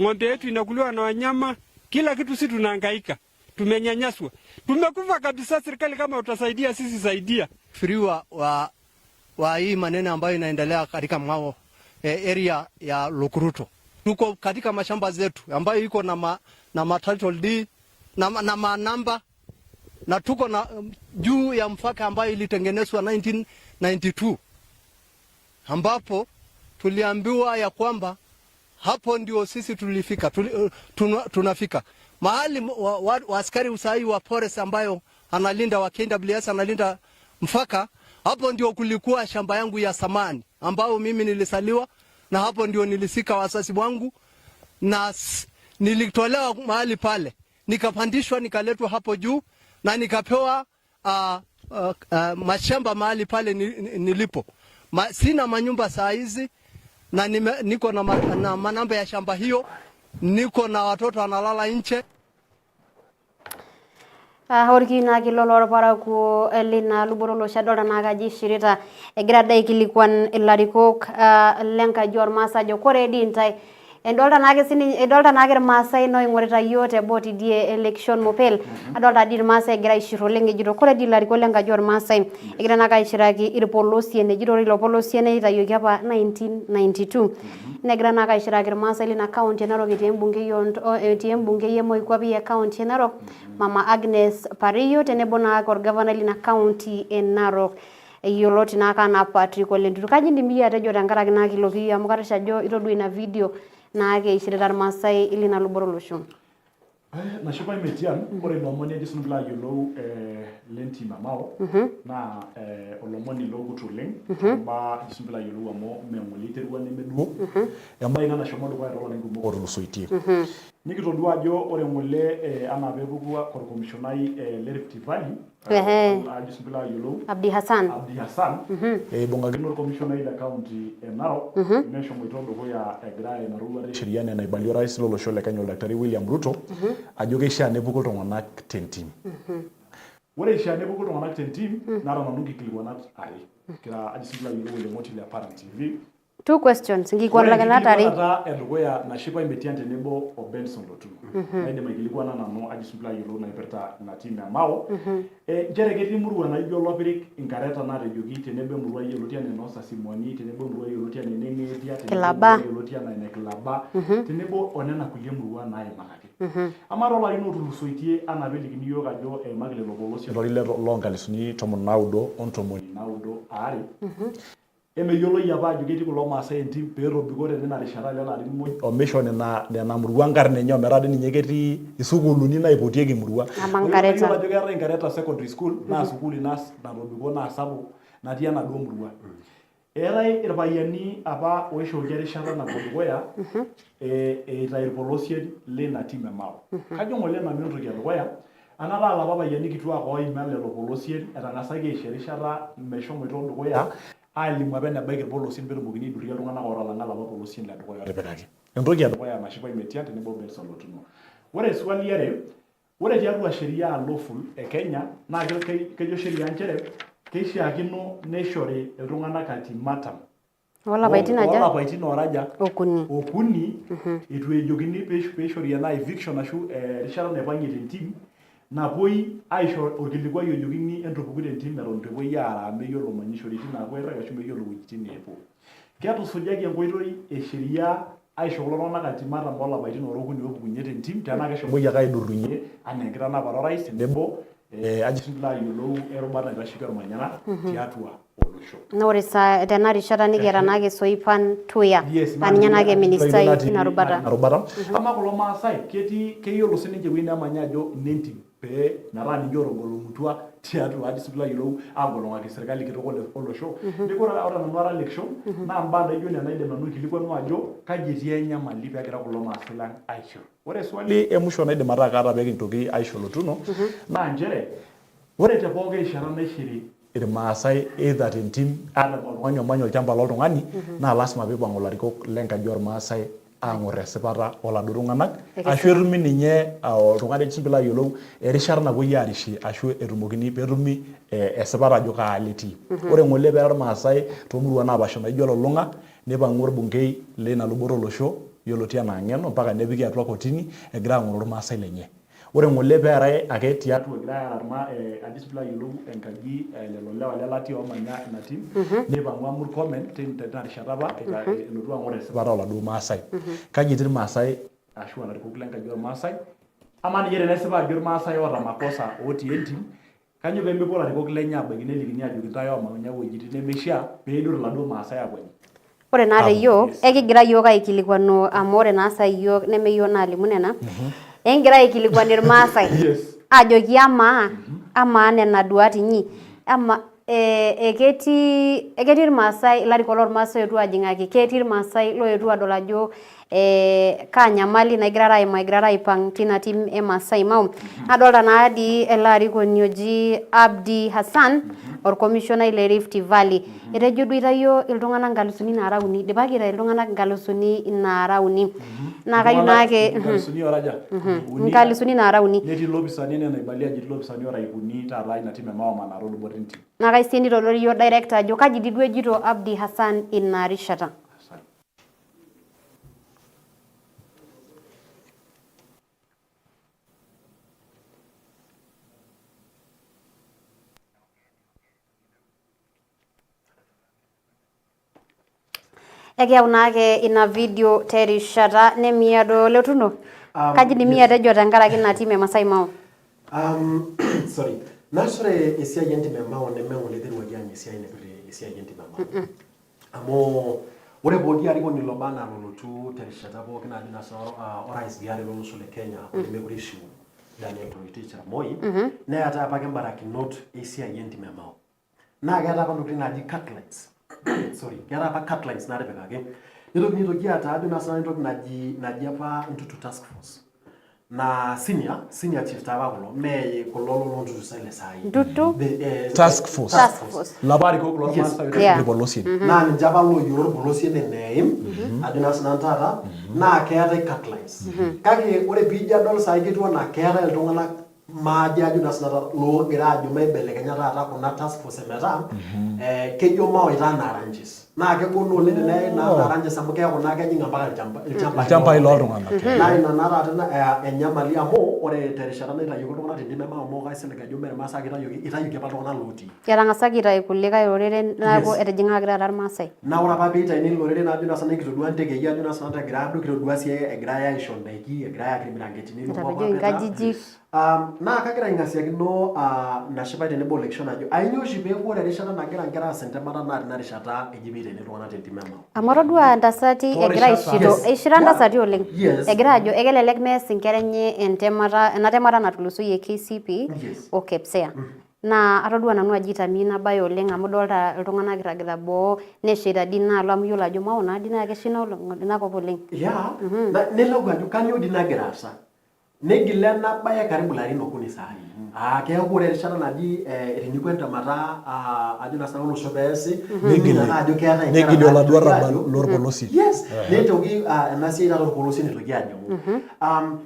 ng'ombe yetu inakuliwa na wanyama, kila kitu sisi tunahangaika. Tumenyanyaswa. Tumekufa kabisa. Serikali kama utasaidia sisi, saidia. Firiwa wa hii maneno ambayo inaendelea katika Mao area ya Lokuruto. Tuko katika mashamba zetu ambayo iko na na ma title deed, na ma namba, na tuko na juu ya mpaka ambayo ilitengenezwa 1992 ambapo tuliambiwa ya kwamba hapo ndio sisi tulifika, tunafika mahali askari usai wa forest ambayo analinda wa KWS analinda mpaka hapo, ndio kulikuwa shamba yangu ya samani ambao mimi nilisaliwa na hapo ndio nilisika wazazi wangu na nilitolewa mahali pale nikapandishwa nikaletwa hapo juu na nikapewa mashamba mahali pale nilipo. Sina manyumba saa hizi na niko na manamba ya shamba hiyo, niko na watoto analala nje. Orkiu naake ilo lorparakuo lina luboto olosho. Adolta naake ajo ishirita egira dii aikilikuan ilarikok lenkaji ormaasai ajo koree dii intae idolta naake sininye, idolta naake irmaasai oing'orita iyiook teboo tidie e Lekishon Mopel. Adolta dii irmaasai egira aishir oleng ejito kore dii ilarikok lenkaji ormaasai egira naake aishiraki irpolosien, ejito ore ilo polosie neitayioki apa 1992. Negira naake aishiraki irmaasai lina county e Narok etii embungei etii embungei e Moikuape e county e Narok Mama Agnes Pareiyo tenebo naake orgavanai lina county e Narok yioloti naake anaa Patrick Ole Ntutu. Kaji indim iyie atejo tenkaraki naake ilo kiyo amu karesha ajo itodua ina video naake ishirita irmaasai lina luboto olosho? Nashipayu Metian, ore ilo omoni ajo sinanu piilo ayiolou lentim e Mao naa olomoni logut oleng tombaa ajo sinanu piilo ayiolou amu mee ng'ole iterua nemeduo, embae ina nashomo dukuya toolarin kumok otulusoitie. Nikitodua ajo ore ng'ole anaa peepuku orkomishonai le Rift Valley ajo sinanu piilo ayiolou Abdi Hassan. Abdi Hassan eibung'akino orkomishonai le county e Narok neshomoito dukuya egira ina roruata e sheria enaa enaibalie orais lolosho le Kenya Oldakitari William Ruto ajo keishaa nepuku iltung'anak tentim. Ore eishaa nepuku iltung'anak tentim naata nanu nkikilikuanat are kira ajo sinanu piilo ayiolou ele moti le Paran TV. Two questions, Ore nkikilikuanat are. enkikilikuanata edukuya nashipa Metian tenebo o Benson Lotun naidim aikilikuana nanu ajo sinanu piilo ayiolou naipirta ina team e Mao nchere ketii murua naijo Lopirik, Inkareta naatejoki tenebo emurua yioloti anaa enoo Sasimoni tenebo emurua yioloti anaa ene Ng'eetia tenebo Kilaba. emurua yioloti anaa ene Kilaba tenebo o nena kulie murua naimakaki. Amaa toolarin ootulusoitie anaa peelikini iyiook ajo eimaki lelo polosien tolari loo nkalifuni tomon naudo o ntomoni naudo aare Emeyioloi apa ajo ketii kulo Maasai entim pee etobiko te nena rishata lelo arin muj omeisho nena nena murua nkarn enye ometaa dii ninye ketii isukuuluni naipotieki emurua. Ama Ore Nkareta. payiolo ajo keetae Nkareta Secondary School naa sukuul ina natobiko naa sapuk natii enaduo murua. Eetae irpayiani apa oishooki erishata napuo dukuya eitayu irpolosien leina tim e Mao. Kajo ng'ole nanu entoki edukuya anataa lapa payiani kituak oima lelo polosien etang'asaki aisho erishata meshomoito dukuya alimu apa enebaiki irpolosien petumokini aidurrie iltung'anak otalang'a lapa polosien ledukuya otipikaki. Entoki edukuya nashipayu Metian tenebo o Benson Lotun. Ore swali are, ore tiatua sheria lawful e Kenya naa kejo sheria nchere keishiakino neishori iltung'anak ultimatum Oolapaitin aja? Oolapaitin oora aja? Okuni. Okuni eitu ejokini peishori ena eviction ashu erishata naipangie tentim napuoi aisho orkilikuai ojokini entupuku tentim eton eitu epuoi aaraa meyiolo manyishoritin naapuo airrag ashu meyiolo wuejitin neepuo. Ketusujaki enkoitoi e sheria aisho kulo tung'anak ultimatum oolapaitin oora okuni oopukunye tentim tenaa keshomoki ake aidurrunye anaa enkitanapata orais tenebo ajo sii piilo ayiolou erubata naitasheki ormanyara tiatua olosho. Naa ore sa tena rishata nikiata naake Soipan Tuya Yes, aa ninye naake ministai natii ina rubata. ina rubata. Amaa kulo Maasai ketii keyiolo sininche ewueji nemanya ajo inentim pee metaa ninche otogolong'utua tiatua ajo sii piilo ayiolou agolong'aki serkali kitok olosho. Neeku ore ore nanu ara lekishon naa imbaa naijo nena aidim nanu aikilikuanu ajo kaji etii enyamali peegira kulo Maasai lang aishir. Ore swali e musho naidim ataa kaata pee kintoki aisho Lotuno naa nchere ore te pooki rishata naishiri Irmaasai either tentim ata oltung'ani omany olchamba loltung'ani naa lasima peipang'u ilarikok lenkaji ormaasai aang'or esipata oladuo tung'anak ashu etumi ninye oltung'ani ajo piilo ayiolou erishata napuoi arishie ashu etumokini petumi esipata ajo kaa alo etii. Ore ng'ole peera irmaasai toomuruan napaasha naijo Elulung'a neipang'u orbungei leina luboto olosho yioloti anaa Ng'eno mpaka nepiki atua kotini egira aang'oro irmaasai lenye. Ore ng'ole peerai ake tiatua egirai aara irma ajo sii piilo ayiolou enkaji lelo lewa lelatia oomanya ina tim neipang'ua Murkomen tina rishata apa elotu ang'or esipata oladuo Maasai. Kaji etii irmaasai ashu ilarikok lenkaji ormaasai? Amaa ninye tenesipa ajo irmaasai oota makosa otii entim Kanyoo pee mepuo ilarikok lenye aabaiki nelikini aajoki intae oomanya iwuejitin nemeishiaa pee eidur iladuo Maasai aapuo aji? Ore naa te Aapuo. yiok, Yes. ekigira yiok aikilikuanu amu ore naa sai yiok neme yiok naalimu nena, ekigira aikilikuan irmaasai Yes. ajoki amaa Amaa nena duat inyi ama eketii eketii irmaasai ilarikok lormaasai oetuo ajing'aki, ketii irmaasai loetuo adol ajo eh, kaa nyamali naigirara aimaa egirara aipang tina tim e Maasai Mau. Nadolta naa dii ele arikoni oji Abdi Hassan orkomishonai le Rift Valley. Etejo duo itayio iltung'anak nkalusuni naara uni, idipaki aitayu iltung'anak nkalusuni naara uni. Naa kayieu naake Nkalusuni ora aja? Uni. nkalusuni naara uni. Netii ilopisaani enaa enaibalia ajo etii ilopisaani oora ip uni taata ina tim e Mao manaa tooluboto entim. Naa kayieu sii nitodolu iyiook director ajo kaji dii duo ejito Abdi Hassan ina rishata. Ekiyau naake ina video terishata nemiado Letuno. Kaji dimi Yes. atejo tenkaraki ina team e Masai Mao? Sorry. Naa ore esiai entim e Mao neme ng'ole eiteruaki aanya esiai naipirta esiai entim e Mao. Amu ore pooki arikoni loba anaa lolotu terishata pookin ajo naa sinanu orais liare lolosho le Kenya olemekure ishiu Daniel Toroitich arap Moi neetae apake imbarakinot esiai entim e Mao. Naa keetae apa ntokitin naaji cut lines sorry keetae apa cut lines naatipikaki nitoki nitoki aata ajo naa sinanu entoki naji naji apa Ntutu task force naa senior senior chiefs taa apa kulo mee kulo loo Ntutu sai le saai Ntutu The, Task force. Task force. Lapa arikok lormaasai Yes. Yeah. irpolosien. Naa ninche apa looyiolo orpolosie eneim ajo naa sinanu taata naa keetae cut lines kake ore piijo adol saai ketiu anaa keetae iltung'anak maajo ajo naa sinanu taata loogira aajo maibelekenya taata kuna task force metaa kejo mawaita anaa ranches naa kegol naa oleng teneyai naa anaa ranches amu keeku naa kejing ampaka ilchambai Ilchambai loltung'anak. Naa ina naa taata enyamali amu ore terishata naitayioki iltung'anak tentim e Mau amu kaisilig ajo mee irmaasai ake itayioki, itayioki apa iltung'anak lootii. Etang'asaki aitayu kulikae oreren neeku Yes. etijing'akaki taata irmaasai. Naa ore apa peitayuni ilo oreren ajo naa sinanu nikitodua ntekei ajo naa sinanu egira aadou kitodua sii egirai aisho ndaiki egirai ayaki irmiranketini Etapejoki nkajijik. Naa kagira aing'asiakino ina shipai tenebo olekishon ajo ainyoo oshi peeku ore erishata nagira inkera aas entemata naa tina rishata eji peitayuni iltung'anak tentim e Mau. Amu atodua ntasati egira aishito, Yes. eishita ntasati oleng. Yes. Egira ajo ekelelek mees inkera enye entemata, ena temata natulusoyie KCPE Yes. o KPSEA. Naa atodua nanu ajo eitamii ina bae oleng amu idolta iltung'anak irragita boo nesheita dii inaalo amu iyiolo ajo Mao naa dii naa kesha ina olong ina kop oleng. Yeah. Nilau ajo kanyoo dii nagira aasa. Negila ena bae karibu ilarin okuni saai. Aa keeku ore erishata naji etinyikua entemata ajo naa sinanu olosho peesi, Negili ake ajo keetae inkera negili oladuo naatoki arrabal ajo lorpolosie. Yes, neitoki ena siai taata orpolosie neitoki ajing'u.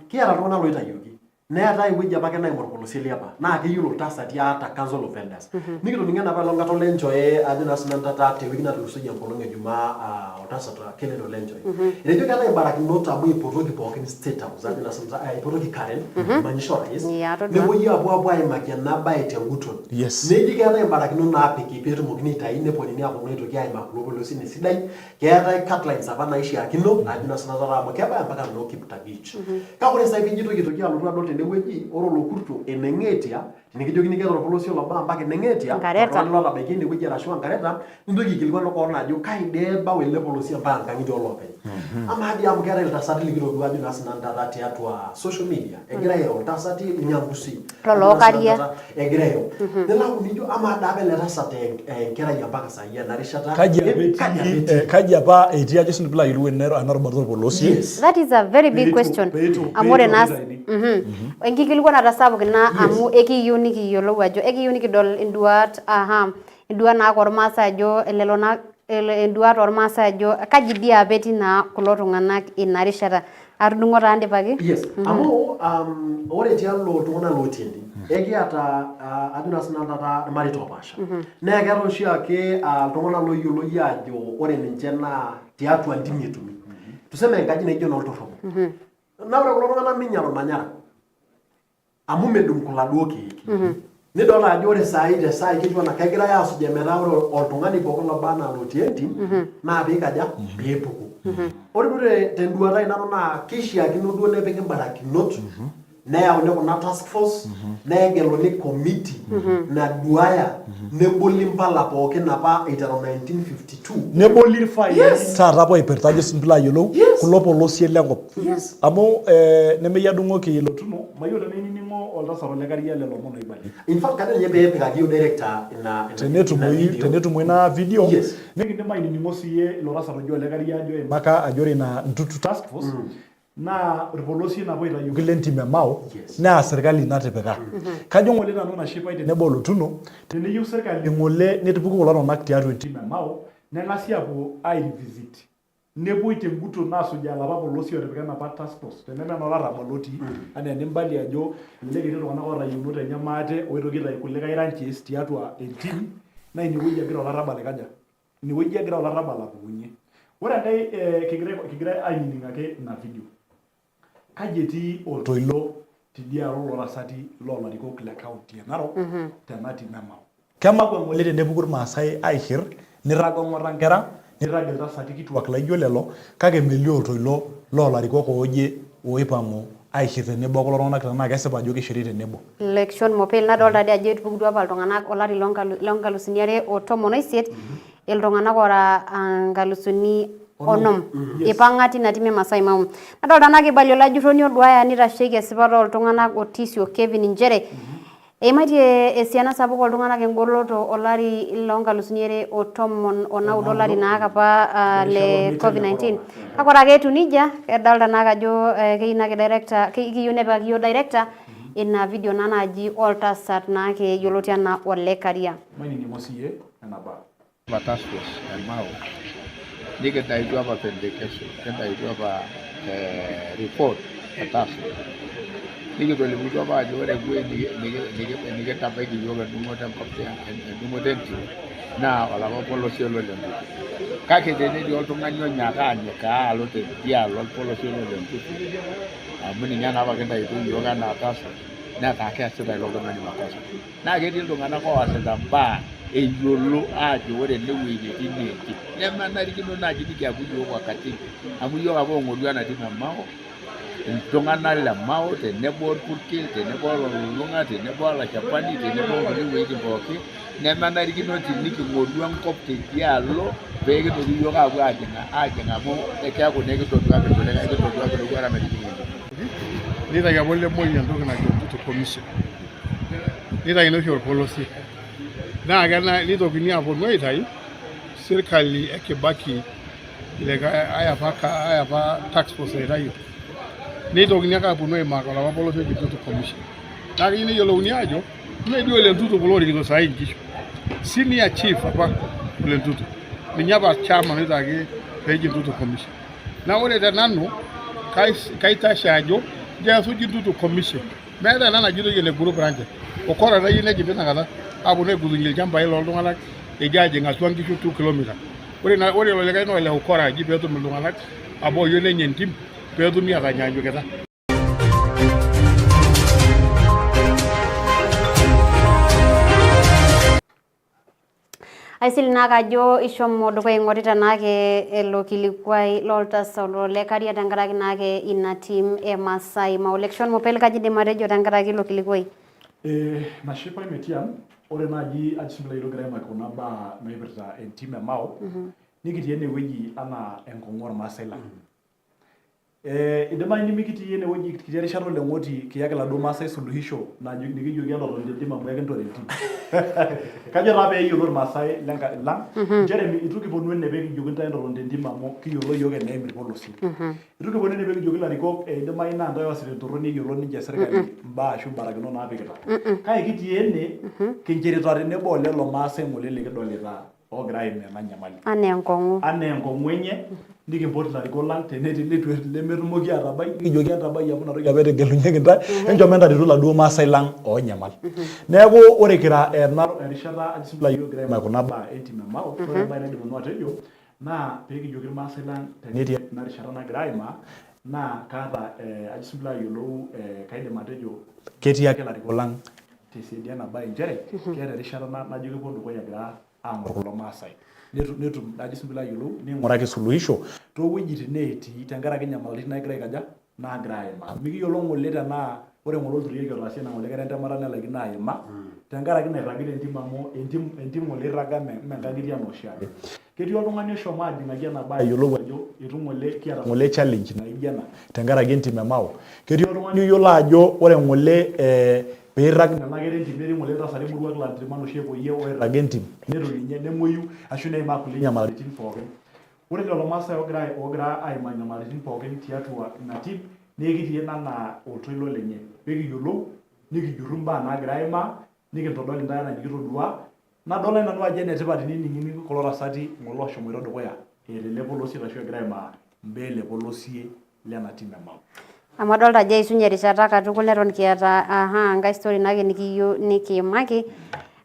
Kiata iltung'anak loitayioki. Neetae ewueji apake naimu orpolosie liapa naa keyiolo iltasati ata Council of Elders. Nikitoning'o enapa olong kata Ole Nchoe ajo naa sinanu taata te wiki natulusoyie enkolong e Jumaa oltasat Kennedy Ole Nchoe. Etejo keetae imbarakinot amu eipotoki pookin State House ajo naa sinanu eipotoki Karen manyisho orais Yeah, atodua. nepuoi apuo apuo aimaki ena bae tenguton. Yes. Neji keetae imbarakinot naapiki peetumokini aitayu neponini aponu aitoki aimaa kulo polosien esidai. Keetae cut lines apa naishiakino ajo naa sinanu taata amu kebaya mpaka noo Kiptagich. Kake ore sai piijo aitoki aitoki alotu adol tenewueji ore olokurto eneng'etia tenikijokini keeta orpolosie lobaa mpaka eneng'etia Nkareta. oltung'ani lotabaikia inewueji arashu Nkareta nintoki aikilikuan koon ajo kai dee ebau ele polosie mpaka nkang'itie olopeny. Amaa dii amu keetae iltasati likitodua ajo naa sinanu taata tiatua social media egira airo iltasati Ilnyangusi Lolo Karia. Egira airo. Nilau nijo amaa dii apa ele tasat ee enkerai mpaka saai ena rishata Kaji apa kaji apa etii, etii? kaji apa etii ajo sinanu piilo ayiolou ena rubata orpolosie. Yes. That is a very big Peitu- question. peitu- Amu ore peitu naa itaini. Enkikilikuanata sapuk ina amu ekiyieu nikiyiolou ajo ekiyieu nikidol induat aha induat naa ormaasai ajo lelo naa induat ormaasai ajo kaji dii apa etii naa kulo tung'anak ina rishata. Atudung'o taa ndipaki. Yes, amu ore tialo iltung'anak lootii entim ekiata ajo naa sinanu taata irmareita oopaasha. Naa keetae oshiake iltung'anak looyioloi aajo ore ninche naa tiatua ntimi etumi. Tuseme enkaji naijo enooltorrobo. Naa ore kulo tung'anak meinyal olmanyara amu medung kuladuo keek. Nidol ajo ore saai te saai ketiu anaa kegirai aasuj ometaa ore oltung'ani pookin lobaa anaa olotii entim naa piikaja peepuku. Ore duo tenduata ai nanu naa keishiakino duo nepiki imbarakinot. Neyauni kuna task force negeluni committee naduaya neboli mpala pookin apa eiteru 1952. Neboli irfaili Yes. taata apa oipirta ajo sinanu piilo ayiolou Yes. kulo polosie lenkop Yes. amu nemeyia adung'oki ilo tumo mayiolo tenaa inining'o oltasat Ole Karia lelo omon oibalie. In fact kajo ninye pee epikaki iyiok director ina ina Tenetumoyu video. tenetumoyu ina video Yes. nikindim ainining'o siiyie ilo tasat oji Ole Karia ajo eimaka ajo ore ina Ntutu task force naa irpolosien apa oitayioki le ntim e Mao Yes. naa serkali natipika. Kajo ng'ole nanu nashipai tenebo olotuno teneyieu serkali ng'ole netupuku kulo tung'anak tiatua entim e Mao neng'asi aapuo ai revisit nepuoi tenguton asujaa lapa polosie otipika enapa task force teneme enolarrabal otii anaa enimbalie ajo elelek etii iltung'anak oota yieunot enye maate oitoki aitayu kulikae ranches tiatua entim naa inewueji egira olarrabal aikaja Inewueji egira olarrabal apukunye. Ore enkae eh, kigira kigira ainining ake ina video. Kaji etii oltoilo tidialo lootasati loolarikok le county e Narok tena tim e Mao? Kemakwa ng'ole tenepuku Irmaasai aishir, nirraga ong'ata nkera, nirrag iltasati kituak laijo lelo, kake melio oltoilo loolarikok ooje oipang'u aishir tenebo okulo tung'anak tenaa kesipa ajo keishiri tenebo. Lekishon Mopel nadolta dii ajo etupukutuo apa iltung'anak olari loo nkalusuni are o tomon oisiet iltung'anak ora nkalusuni onom ipang'a tina tim e Masai Mau. Nadolta naa keibalie olajurroni oduaya neitasheiki esipata ooltung'anak Otisio Kevin nchere Eimaitie esiana sapuk oltung'anak engoloto olari loo nkalusuni are o tomon o naudo olari naake apa ah, le Covid-19. Kake ore ake etiu nejia, kadolta naake ajo eh, keyieu naake director, keyieu nepikaki iyiook director ina video naa naaji oltasat naake yioloti anaa Ole Karia. Mainining'o siiyie nena baa. Apa task force e Mao nikintayutuo apa pendekezo kintayutuo apa eh, report e task force nikitolimutuo apa ajo ore ewueji nikintabaiki iyiook endung'oto enkop endung'oto entim naa olapa polosie lo Lentutu kake tenetii oltung'ani onyaaka anyikaa alo tedialo olpolosie lo Lentutu amu ninye naa apa kintayutuo iyiook enaa task force netaa keesita ilo tung'ani makosa. Naa ketii iltung'anak oosita imbaa eyiolo aajo ore ene wueji netii naa entim. Nemenarikino naaji nikiaku iyiook wakatili amu iyiook apa oong'orua ena tim e Mao, iltung'anak le Mao tenebo orpurkel, tenebo ololulung'a, tenebo olashapani, tenebo onkulie wuejitin pookin nemenarikino tiniking'oru enkop teidialo pee kintoki iyiook aapuo aajing amu keeku naa ekintoduaki irkulikae, ekintoduaki ilowuarak metijing'a entim. Nitayu apa ole Moi entoki najo Ntutu Commission. Nitayuni oshi orpolosie naa kena nitokini aponu aitayu sirkali e Kibaki likae ai apa ai apa task force naitayio nitokini ake aponu aimaka olapa polosie oji Ntutu Commission. Naa keyieu neyiolouni aajo mee dii Ole Ntutu kulo oorikito saai inkishu. Senior chief apa Ole Ntutu ninye apa chairman oitaki peeji Ntutu Commission. Naa ore te nanu kaitashe ajo nchoo esuji Ntutu Commission. Meetae ena najitoi ene group ranches. Ukora taa iyieu nejing tinakata aponu aigutunyie ilchambai loltung'anak ejo ajing atua nkishu 2 kilometer. Ore ina ore ilo likae naa ole ukora eji peetum iltung'anak apa oyieu nenya entim peetumi atanyanyukita. Aisili naake ajo ishomo dukuya aing'orita naake ilo kilikuai loltasat Ole Karia tenkaraki naake ina tim e Maasai Mau. Lekishon Mopel kaji indim atejo tenkaraki ilo kilikuai? Eh, nashipai Metian, ore naaji ajo sinanu piilo ayiolou kigira aimaki kuna baa naipirta entim e Mao, nikitii enewueji anaa enkong'u ormaasai lang. Eh, idimayu nimikitii enewueji kitii erishata oleng'oti kiyaki iladuo maasai suluhisho najo nikijoki entotoni tentim amu ekintore entim. Kajo taa pee eyiolou irmaasai lenka lang nchere itu kiponu ene pee kijoki intae entotoni tentim amu kiyiolo iyiook eneim irpolosien. Itu kiponu ene pee kijoki ilarikok eh, idimayu naa intae oosita entorroni eyiolo ninche sirkali imbaa ashu imbarakinot naapikita. Kake kitii ene kinchirita tenebo olelo maasai ng'ole likidolita oogira aimaa ena nyamali. Anaa enkong'u. Anaa enkong'u enye, nikimpot ilarikok lang tenetii leitu lemetumoki aatabai, nikijoki entabai amu ina toki apa etegelunyeki intae, enchom entaretu iladuo maasai lang oonyamal. Neeku ore kira ena erishata ajo sinanu piilo ayiolou kigira aimaki kuna baa entim e Mao, ore embae naidim nanu atejo naa pee kijoki irmaasai lang tenetii ena rishata nagira aimaa naa kaata ajo sinanu piilo ayiolou kaidim atejo ketii ake ilarikok lang tesiadi ena bae nchere keeta erishata najo kepuo dukuya egira aang'or kulo Maasai netum ajo sinanu piilo ayiolou ning'uraki suluhisho toowuejitin neetii tenkaraki inyamalaritin naagira aikaja naagira aimaa. Mikiyiolo ng'ole tenaa Ore ng'ole olturieki otaasa ina ng'ole kera entemata nelaikino aima tenkaraki nairragita entim amu entim entim ng'ole eirraga me menkang'itie anaa oshiake. Ketii oltung'ani oshomo ajing'aki ena bae ayiolou ajo eitu ng'ole kiata ng'ole challenge naijo ena tenkaraki entim e Mao. Ketii oltung'ani oyiolo ajo ore ng'ole eh, peirrag nena kera entim netii ng'ole iltasati moruak laa iltirman oshi epuoyie oirraga entim neitu ninye nemuoyu ashu neimaa kulie nyamalaritin pookin. Ore lelo Maasai oogira oogira aimaa nyamalaritin pookin tiatua ina tim naa ekitii ene anaa oltoilo lenye pee kiyiolou nikijurru imbaa naagira aimaa nikintodol intae anaa enikitodua. Nadol naaji nanu ajo enetipat tenining'ining'i kulo tasati ng'ole ooshomoita dukuya eeta ele polosie ashu egira aimaa imbaa ele polosie lena tim e Mau. Amu adolta ajo eishunye erishata katukul neton kiata aha enkae story naake nikiyieu nikiimaki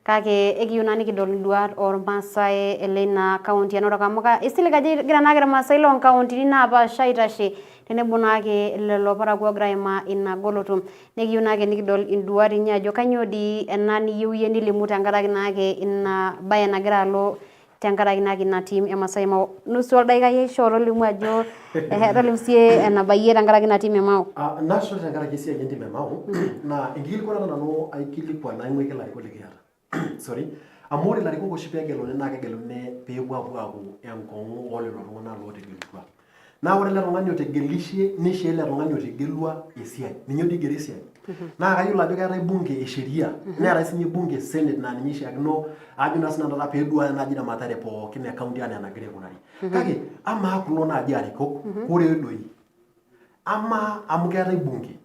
kake ekiyieu naa nikidol induat ormaasai leina kaunti e Narok amu isilig ajo egira naake irmaasai loonkauntini napaasha aitashe tenebo naake lelo parakuo oogira aimaa ina goloto. Nekiyieu naake nikidol induat inyi ajo kainyoo dii ena niyieu iyie nilimu tenkaraki naake ina bae nagira alo tenkaraki naake ina team e Masai Mau. Nusu oldaikai aishoo tolimu ajo ehe tolimu siye enabayie tenkaraki ina team e Mau. Ah, nasho tenkaraki esiai entim e Mau naa enkikilikuanata nanu aikilikuan naing'uiki ilarikok likiata. Sorry. Amu ore ilarikok oshi peegeluni naa kegeluni peepuo apuo aaku enkong'u oo lelo tung'anak lootegelutua. Naa ore ele tung'ani otegelishe neishoo ele tung'ani otegelua esiai. Ninye doi oigero esiai. Naa kayiolo ajo keetae bunge e sheria neetae sinye bunge e senate naa ninye eishiakino ajo naa sinanu taata peeduaya naaji ramatare pookin e county anaa enagira aikunari. Kake amaa kulo naaji arikok koree doi? Amaa amu keetae bunge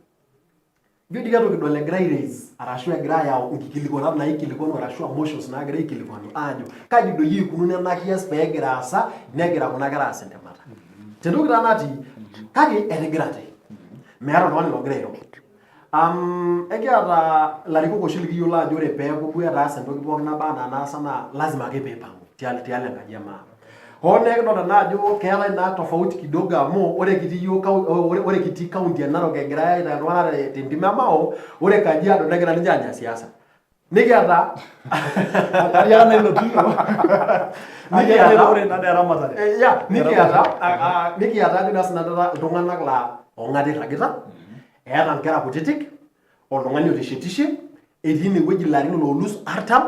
Ijo dii keitu kidol egira ai raise arashu egira ayau nkikilikuanat naikilikuanu arashu aa motions naagira aikilikuanu aajo kaji doi eikununo ena kias pee egira aasa negira kuna kera aas entemata. Tentoki taa natii kake etigirate. Meeta oltung'ani logira airo. Ekiata ilarikok oshi likiyiolo ajo ore peeku duo etaase entoki pookin naba anaa enaasa naa lazima ake peipang'u tialo enkaji e maa. Hoo naa ekidolta naa ajo keetae naa tofauti kidogo amu ore kitii iyiook ore kitii county e Narok egirae aitayu iltung'anak tentim e Mao, ore Kajiado negira ninche aanya siasa. Nikiata Atiaka naa ilo tino. Nikiata ore ina naa eramatare. Yeah, nikiata nikiata ajo naa sinanu taata iltung'anak laa ong'ata irragita, eeta inkera kutitik, oltung'ani oteshetishe, etii inewueji ilarin loolus artam,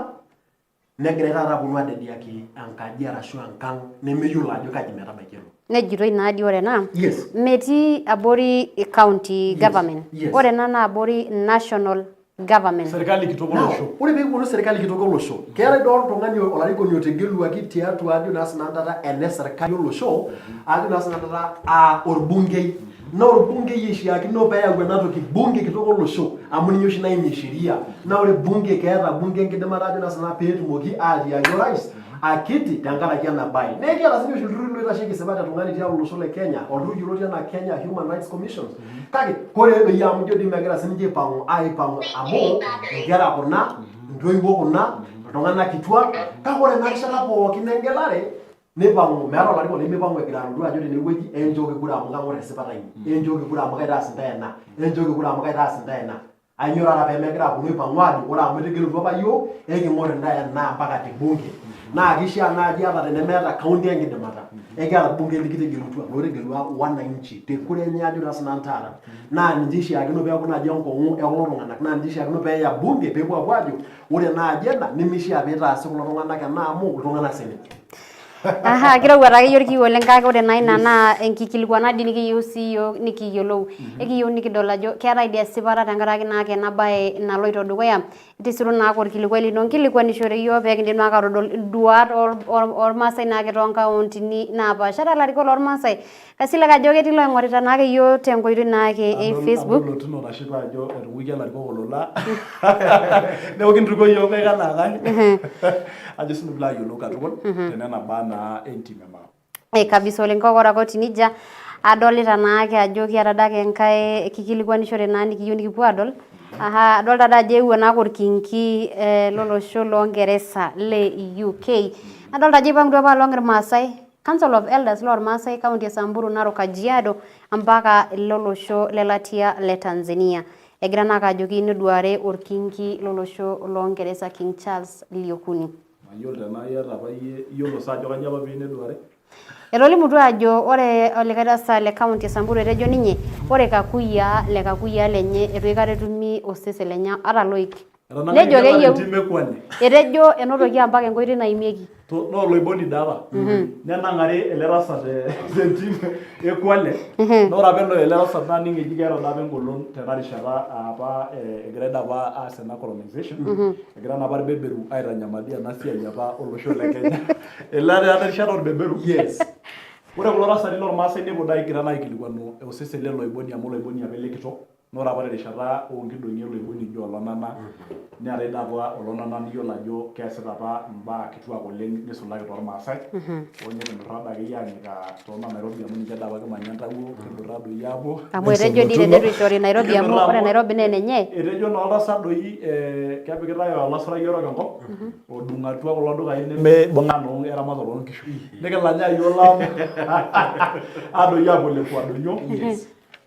Negirai taata aponu adediaki enkaji arashu enkang nemeyiolo ajo kaji metabaiki elo. Nejitoi naa dii ore ena Yes. metii abori county government. Yes. Ore ena naa abori national government. Serkali kitok Now, olosho. ore pee kiponu serkali kitok olosho, keetae doi oltung'ani olarikoni otegeluaki tiatua ajo naa sinanu taata ene serkali olosho, ajo naa sinanu taata aa orbungei. Naa orbungei eishiakino peyau ena toki bunge kitok olosho amu ninye oshi naimie sheria. Naa ore bunge keeta bunge enkidimata ajo naa sinanu peetumoki atiaki orais akiti tenkaraki ena bae. Naa ekiata sinye oshi ilturruri loitasheki isipat e tung'ani tialo olosho le Kenya, olturrur yioloti anaa Kenya Human Rights Commission. Kake kore doi amu ijo dii megira sininche aipang'u aipang'u amu inkera kuna, intoiwuo kuna, iltung'anak kituak, kake ore ena rishata pookin engelare Neipang'u, meeta olarikoni lemeipang'u egira alotu ajo tenewueji enchooki kura amu kang'or esipata inyi, enchooki kura amu kaitaas intae ena, enchooki kura amu kaitaas intae ena. Ainyoo taata pee megira aponu aipang'u aajo ore amu itegelutua apa iyiook, eking'or intae ena mpaka te bunge. Naa keishaa naaji ata tenemeeta county enkidimata, ekiata irbungei likitegelutua, lootegelua wananchi te kura enye ajo naa sinanu taata. Naa ninche eishiakino peeku naaji enkong'u e kulo tung'anak, naa ninche eishiakino peeya bunge peepuo apuo aajo Ore naaji ena nemeishaa peitaasi kulo tung'anak ena amu iltung'anak sininche. Aha, kirowua taa akeyie orkiu oleng kake ore naa ina naa enkikilikuana dii nikiyieu sii iyiook nikiyiolou. Ekiyieu nikidol ajo keetae dii esipata tenkaraki naake ena bae naloito dukuya. Tisiru naake orkilikuai lino nkilikuanishore iyiook pee kindim naake atodol induat ormaasai naake toonkauntini napaasha ata ilarikok lormaasai. Kaisilig ajo ketii loing'orita naake iyiook tenkoitoi naake e Facebook. Adol Lotino nashipa ajo etung'uikia ilarikok olola. Neeku kintukuo iyiook nkaik anaa nkae. Ajo sinanu piilo ayiolou katukul tenena baa naa entim e Mau. Eh, kabisa oleng kake ore ake otii nejia adolita naake ajo kiata adake enkae kikilikuanishore naa nikiyieu nikipuo adol. Aha, adolta ade ajo eewuo naake orkinki eh, lolosho loongeresa le UK. Adolta ajo eipang'utua apa along irmaasai Council of Elders loo Lmaasai county e Samburu, Narok, Kajiado mpaka lolosho lelatia le Tanzania. Egira naake ajoki neduare olkingi lolosho loo Ngeresa King Charles liokuni. Mayiolo tenaa iyata apa iyie, iyiolo sa ajo kainyoo apa pee iyieu neduare? Etolimutuo ajo ore olikae tasat le county e Samburu etejo ninye ore kakuyia le kakuyia lenye eitu aikata etumi osesen lenye ata loik. Nejo keyieu etejo enotoki ampaka enkoitoi naimieki. Naa oloiboni dii apa. Nenang'ari ele tasat tentim e Kwale. Naa ore apa ele tasat naning eji keeta dii apa engolon tena rishata apa egirai dii apa aas ena colonization. Egira naa apa irbeberu aitanyamal dii ena siai apa olosho le Kenya. Ele taa ena rishata orbeberu. Yes. Ore kulo tasati lormaasai nepuo doi egira naa aikilikuanu osesen lele oiboni amu oloiboni apa ele kitok. Naa ore apa terishata oonkidong'i oloiboni oji olonana neetae doi apa olonana niyiolo ajo keesita apa imbaa kituak oleng neisulaki toormaasai hoo nikindurra doi akeyie aanyikaa toona Nairobi amu ninche doi apa kimanya intawuo kindurra doi aapuo. Amu etejo dii teneitu eishori Nairobi amu ore Nairobi naa enenye. Etejo naa oltasat doi kepikitae olasurai orok enkop odung atua kulo dukai nemeibung'a naa eramatare oonkishu. Nikilanyaa iyiook Lamu adoyio aapuo lekua donyio.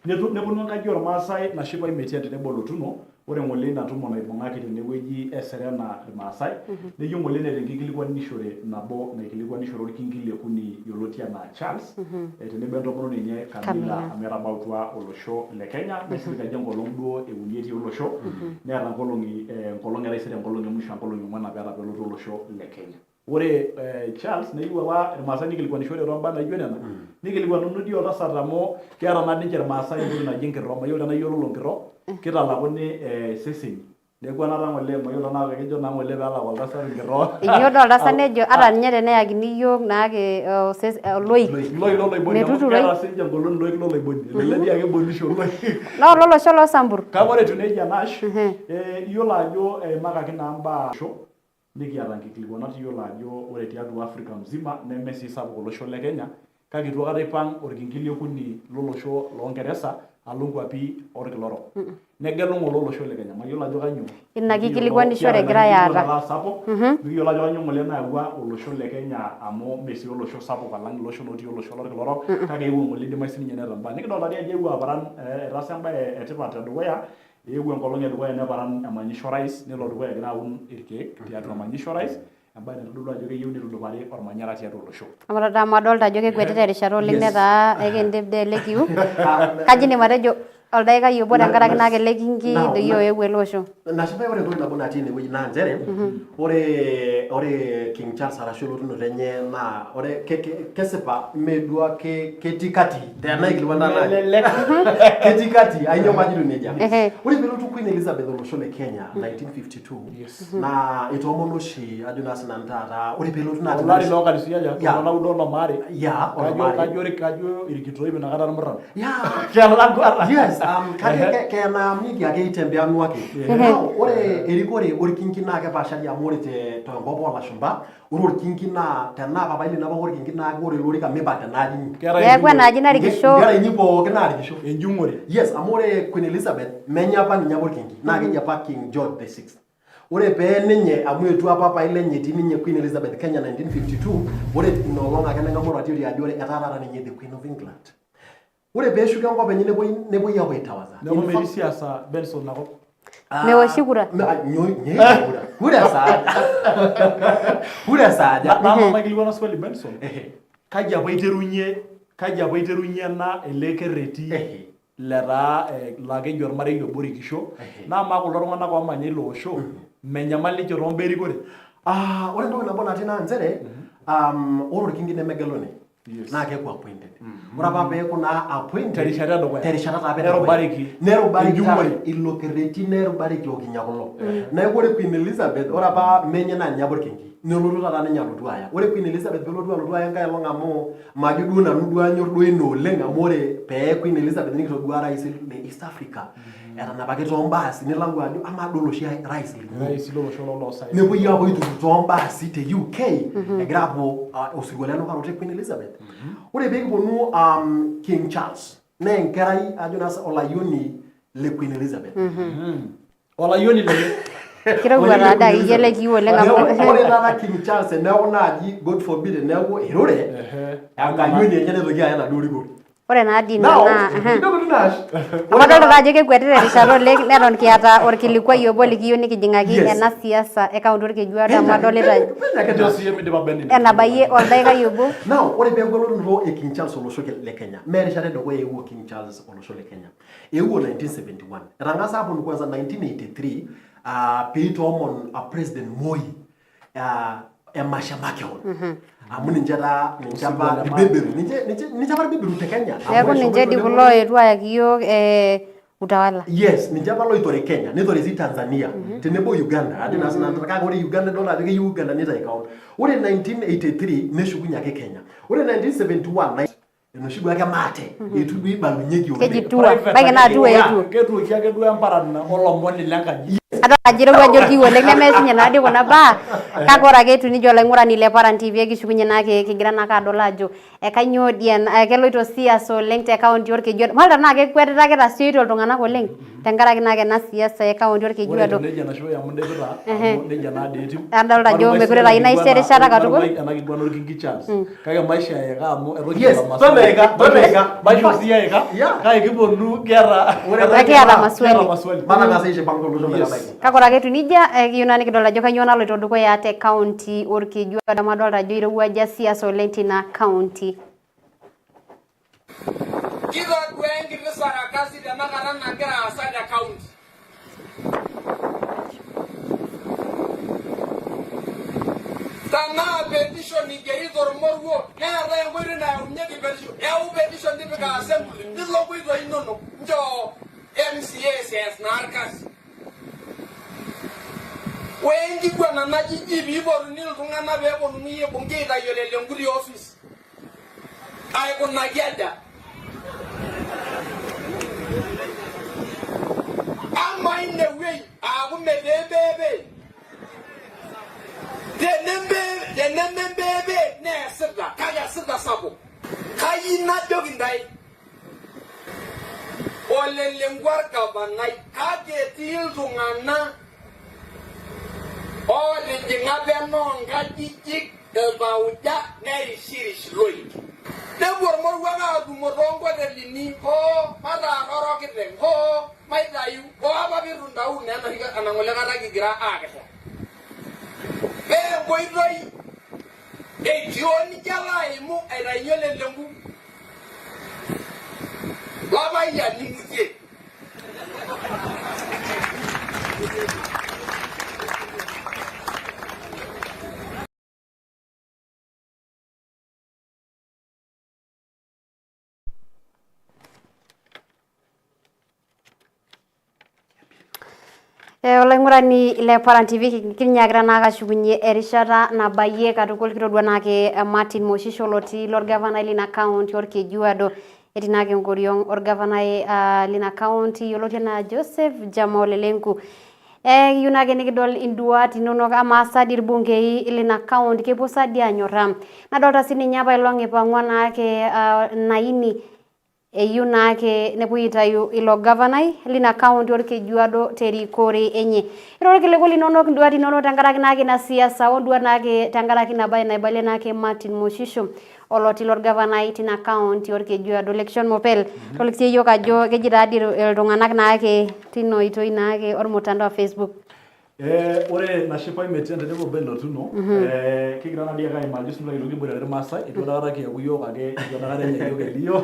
Neponu enkaji oolmaasai Nashipai Metia tenebo Olotuno, ore ng'ole ina tumo naibung'aki tene wueji e Serena ilmaasai, neyieu ng'ole neeta enkikilikwanishore nabo naikilikuanishore olkingi le kuni yioloti anaa Charles tenebo entomononi enye Camilla amu etabautua olosho le Kenya naisilig ajo enkolong duo e uni etii olosho neeta nkolong'i enkolong e taisere enkolong e musho nkolong'i ong'uan apa eeta pelotu olosho le Kenya. Ore Charles neyieu apa irmaasai nikilikuanishore too mbaa naijo nena, nikilikuanuno dii oltasat amu keeta naa ninche irmaasai entoki naji enkirro, mayiolo tenaa iyiololo enkirro, kitalakuni iseseni. Neeku enata ng'ole mayiolo tenaa kejo naa ng'ole peelak oltasat enkirro. Enyuo doi oltasat nejo ata ninye teneyakini iyiook naake oloik. Iloik loloiboni amu Metuturoi. keeta sii ninche engolon iloik loloiboni. Elelek dii ake ebonisho iloik. Naa ololosho loo Sambur. Kake ore etiu nejia Nash, iyiolo ajo eimakaki naa imbaa Nikiata nkikilikuanat iyiolo ajo ore tiatua Africa mzima neme sii sapuk olosho le Kenya kake eitu aikata eipang olkingi le okuni lo losho loo Ngeresa alo nkuapi olkila orok. Negelu ng'ole olosho le Kenya. Mayiolo ajo kainyoo. Ina kikilikuanishore egirae Kiata ina aata. kikilikuanata sapuk. Mikiyiolo ajo kainyoo ng'ole nayawua olosho le Kenya amu mee sii olosho sapuk alang iloshon otii olosho lolkila orok kake eewuo ng'ole eidimayu sii ninye neeta mbaa. Nikidolta dii ajo eewuo aparan etaasa embae etipat tedukuya Eewuo enkolong e dukuya neparan emanyisho orais nelo dukuya egira aun irkeek tiatua emanyisho orais, embae naitodolu ajo keyieu nitudupari ormanyara tiatua olosho. Amu tadua amu adolta ajo kekwetita erishata oleng netaa ekiindip dii ele kiu. Kaji indim atejo oldaikai obo tenkaraki naake ele kingi doi oewuo ele osho? Nashipayu ore entoki nabo natii enewueji naa nchere ore ore King Charles arashu elotunoto enye naa ore kesipa mee duo ake ketii kati tenaikilikuan taa naaji. Melelek. Ketii kati ainyoo maajito nejia. Ehe. Ore peelotu Queen Elizabeth olosho le Kenya 1952 Yes. naa itoomono oshi ajo naa sinanu taata ore peelotu naa Olari loo nkalifuni aja? Yeah. Tomon naudo onom aare. Yeah, onom Kajo aare. kajo kajo irkitoip inakata irmurran. Yeah. Kelakua. Yes, kake kenaamiki ake itembeanuaki. Now, ore erikore orkinki naa kepaashari amu ore tenkop oolashumba, ore orkinki naa tenaa papai lino apa orkinki naa ore ilo orika mipang tenaaji inyi. Keetae Keeku enjung'ore. enaaji narikisho. Nkera inyi pookin naarikisho. Enjung'ore. Yes, amu ore Queen Elizabeth menye apa ninye apa orkinki naa keji apa King George the Sixth. Ore pee ninye amu etua apa papai lenye etii ninye Queen Elizabeth Kenya 1952, ore ina olong ake neng'amu oratioti ajo ore etaa taata ninye the Queen of England. Ore peeshuko enkop enye nepuoi nepuoi apuo aitawaza. Neeku metii siasa Benson ina kop. Meoshi kura. Kura. Kura saaja. Kura saaja. Naa maikilikuana swali Benson. Kaji apa iterunye kaji apa iterunye ena ele kerreti letaa laa keji ormarei obo orikisho naa amaa kulo tung'anak oomanya ilo osho menyamal ninche toombaa erikore? Ah, ore entoki nabo natii naa nchere ore orkingi nemegeluni. Naa keeku appointed. Ore apa peeku naa appointed Terishata edukuya. Terishata taa apa edukuya. Nerubareki. Nerubareki Enjung'ore. taata ilo kerreti nerubareki okinya kulo. Neeku ore Queen Elizabeth ore apa menye naa ninye apa orkingi. Nelotu taata ninye alotu aya. Ore Queen Elizabeth pelotu alotu aya enkae olong amu majo duo nanu duo anyor duo ina oleng amu ore pee Queen Elizabeth nikitodua rais le East Africa etanapaki toombaasi nilau ajo amaa duo oloshi rais linyi Rais lolosho loloosaen. nepuoi aapuo aituku toombaasi te UK egira aapuo osirua lenukaroto e Queen Elizabeth. Ore pee kiponu King Charles naa enkerai ajo naa olayioni le Queen Elizabeth. Olayioni lenye. Kirowua taa dii akeyie ele kiu oleng amu Ore taata King Charles teneeku naaji God forbid teneeku eirure, enkayioni enye naitoki aya enaduo rikore. Ore naa dii ina Now, naa aha. kidogo tu Nash. Amu adolta taa ajo kekuetita erishata oleng neton kiata orkilikuai obo likiyieu nikijing'aki ena siasa e kaunti Orkejuado amu adolita Kejo sii emidipa Ben enabayie oldaikai obo. Now, ore peeku elotunoto e King Charles olosho le Kenya, mee erishata edukuya eewuo King Charles olosho le Kenya. Eewuo 1971. Etang'asa aponu kwanza 1983 ah, peitoomon ah, President Moi ah, emasho makeon. Amu ninche taa ninche apa irbeberu, ninche ninche ninche apa irbeberu te Kenya. Amu Neeku ninche dii kulo oetuo ayaki iyiook eh, utawala. Yes, ninche apa loitore Kenya, nitore sii Tanzania tenebo Uganda. Ajo naa sinanu kake ore Uganda idol ajo keyieu Uganda nitayu kewon. Ore 1983 neshukunye ake Kenya. Ore 1971 enoshi duake maate eitu duo eibalunyeki oleng. Keji tua, ebaiki naa tua eetuo. Ketuoki ake duo emparan olomoni lenkaji. Adol ajo eirowuaja olkiu oleng nemees ninye naadii kuna baa kake ore ake etiu nejia olaing'urani le Paran TV ekishukunye naake kigira naake adol ajo kainyoo dii ena keloito siasa oleng te kaunti Olkejuado. Mayiolo tenaa kekwetitakita asioito iltung'anak oleng tenkaraki naake ena siasa e kaunti Ore Olkejuado. etiu nejia Nashuai amu indipita amu nejia naa dii etiu. Adolta ajo mekure taa iyieu naisho erishata katukul. Ena kiguana orkingi Charles. Kake maisho eika amu eton Yes, kiata maswali. tomeika, tomeika. Maisho sii eika Yeah. kake kiponu kiata Kiata maswali. Kiata maswali. Matang'asa aisho olosho metabaiki. Kake ore ake etiu nejia, eh, kiyieu naa nikidol ajo kainyoo naloito dukuya te kaunti Olkejuado amu adolta ajo eirowuaja siasa oleng tina kaunti. Kitodua enkiti sarakasi tenakata nagira aasa te county. Tanaa petition igerito ormoruo neetae enkoitoi nayaunyeki petition, yau petition tipika assembly nilo nkoitoi inonok nchoo MCAs ees naa orkasi. Ore enkiguana naji ji piipotuni iltung'anak peeponunui aibung aitayu Ole Lenku te office aikunaki aja? Amaa ine wuei aaku metii empeepee? Teneme empeepee naa esita kake esita sapuk. Kayieu najoki intae Ole Lenku orgavanai kake etii iltung'anak ootijing'a peno nkajijik iltauja nerishirish iloik. Nepuo irmoruak aatumo toonkotelini hoo mataa orokiteng hoo maitayu hoo apa piitu intau naa enoshi enang'ole kata kigira aakesha. Pee enkoitoi e jioni ijo alo aimu aitayunye Ole Lenku Lamayian nimutie. Eh, olaing'urani le Paran TV kinyaakita naake ashukunye erishata nabayie katukul kitodua naake eh, Martin Moshisho lotii lorgavanai lina county Orkejuado etii naake enkoriong orgavanai uh, lina county yioloti anaa Joseph Jama Ole Lenku. Eh, kiyieu naake nikidol induat inonok amaa sa dii irbungei lina county kepuo sa dii anyorraa. Nadolta sininye apailong ipang'ua naake uh, Naini Eyieu naake nepuoi aitayu ilo gavanai lina kaunti Olkejuado terikore enye. Ore ilkiliku linonok nduat inonok tenkaraki naake ina siasa o nduat naake tenkaraki ina bae naibalie naake Martin Moshisho oloti lolgavanai tina kaunti Olkejuado. Lekishon Mopel, toliki siiyie iyiok ajo keji taadii iltung'anak naake tina oitoi naake olmutandao Facebook. Eh, ore nashipayu metii tenebo Ben Otuno, eh, kigira naa dii ake aimaa ajo sinanu ayiolou kiboitare Irmaasai, eitu aikata kiaku iyiook ake eitu aikata enya iyiook eliyio.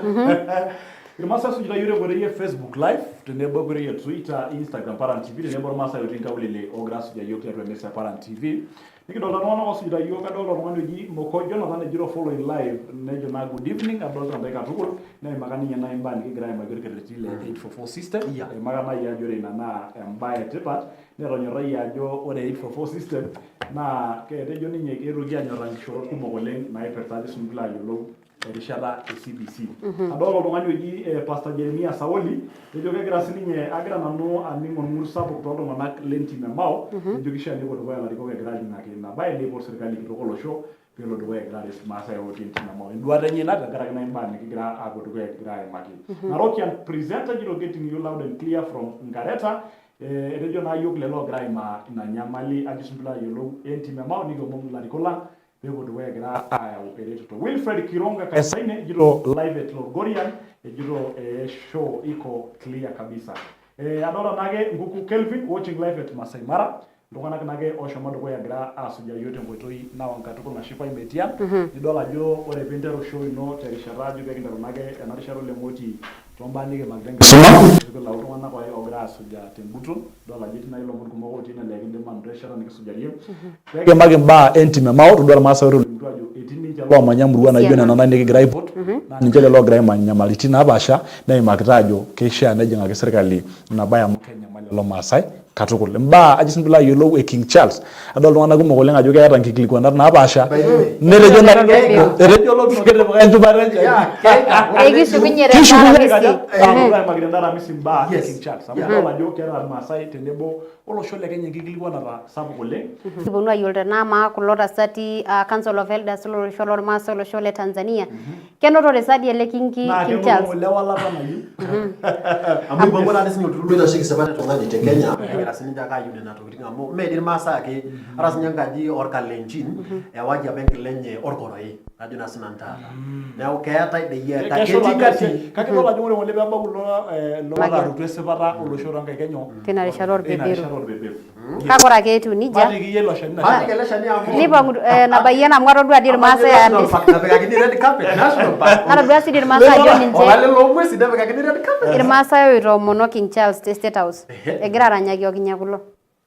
Irmaasai oosujita iyiook tenkoitoi e Facebook live tenebo enkoitoi e Twitter, Instagram Paran TV tenebo Irmaasai otii nkaulele oogira aasujaa iyiook tiatua emisa e Paran TV. Nikidolta iltung'anak oosujita iyiook, adolta oltung'ani oji Moko Jonathan ejito following live nejo naa good evening, adolta intae katukul, neimaka ninye nai imbaa nikigira aimaki olkerreti le 844 system, eimaka nai ajo ore ina naa embae etipat Netonyorrayie ajo ore 844 system naa ketejo ninye ketuoki anyorraa nkishoorot kumok oleng naipirta ajo sinanu piilo ayiolou erishata e CBC. Adolta oltung'ani oji eh, Pastor Jeremia Saoli ejo kegira sininye agira nanu aning olng'ur sapuk tooltung'anak lentim e Mao ejo kishaa nepuo dukuya ilarikok egira ajing'aki ina bae neipot serkali kitok olosho peelo dukuya egira aret Irmaasai otii entim e Mao. Enduata enye ina tenkaraki naa imbaa nikigira aapuo dukuya kigira aimaki. Narokian presenter ejito getting you loud and clear from Nkareta Eh, etejo naa yiok lelo oogira aimaa ina nyamali ajo sinanu piilo ayiolou entim e Mao nikiomon ilarikok lang Peepuo dukuya egira aayau eretoto. Wilfred Kironga Kaisaine ejito live at Lolgorian ejito eh, show iko clear kabisa. Eh, adolta naake Nkuku Kelvin watching live at Masai Mara iltung'anak naake oshomo dukuya egira asujaa iyiook tenkoitoi nawang katukul nashipayu metian nidol ajo ore piinteru show ino terishata ajo pekinteru naake ena rishata oleng'oti tombaa nikiimaki tenkisuma nikilau iltung'anak oogira asujaa tenguton idol ajo etii nai ilomon kumok otii ine naa ekindim anoto erishata nikisujarie pekiimaki imbaa entim e Mao todua irmaasai otolimutuo ajo etii ninche loomanya murua naijo nena nai nikigira aipot naa ninche lelo oogira aimaa inyamalitin napaasha neimakita ajo keishaa nejing'aki sirkali ina bae amu kenyamal lelo maasai katukul. Imbaa ajo sinanu pilo ayiolou e King Charles adol iltung'anak kumok oleng ajo keeta nkikilikuanat napaasha netejo na etejo oloturo ketipika enchumata enchani Ekishukunye te kishukunye Aramisi. kaja aapuo aimaki tenda Aramisi imbaa e King Charles amu idol ajo keeta irmaasai tenebo olosho le Kenya enkikilikuanata sapuk oleng. Kiponu ayiolo tenaa amaa kulo tasati uh, Council of Elders lolosho lormaasai olosho le Tanzania Kenotore sa dii ele King Naa King kenoto Charles? ng'ole ewalata nayieu. Amu ipangua taadii sinye olturur loitasheki esipata e tung'ani te Kenya egira sininche ake ayieu nena tokitin amu mee dii irmaasai ake ata sinye enkaji orkalenjin ewaki apa enkila enye orkoroi ajo naa sinanu taata. Neeku keetae dei eetae Keshola ketii ake kati. kake idol ajo ore ng'ole peebau ilo lootarutuo esipata olosho toonkaik enye Tina rishata tina orbeberu. rishata orbeberu. Kake ore ake etiu nijia Matiki iyie ilo shani Matiki ele shani amu nipang'u eh, nabayie amu atodua dii irmaasai National Park napikakini red carpet National Park. natodua sii dii irmaasai ajo ninche Olale loong'uesi nepikakini red carpet. irmaasai oitoomono King Charles te State House egira aranyaki okinya kulo.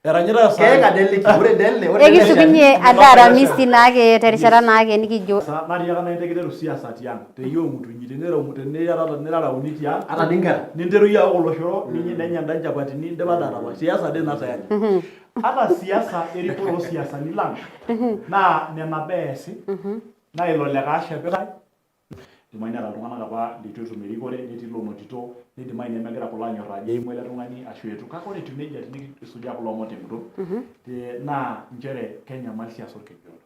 Eranyitae osaani. Keek ade eliki ore dele ore dele Ekishukunye ade Aramisi naake terishata naake nikijo Natiaka nai kiteru siasa tiang te yiok ng'utunyi tenirara nirara uni tiang Ata dii nkera. ninteru iyie aok oloshoro nenya enda nchapatini indipa ade atapal siasa dii ina tayari ata siasa erikore oosiasani lang naa nena baa eesi naa ilo likae eshepitae idimayu neeta iltung'anak apa leitu etum erikore netii ilonotito nidimayu nemegira kulo anyorraa ajo eimua ele tung'ani ashu eitu kake ore etiu nejia tenikisujaa kulo omon tenguton naa nchere kenyamal siasa orkeju odo.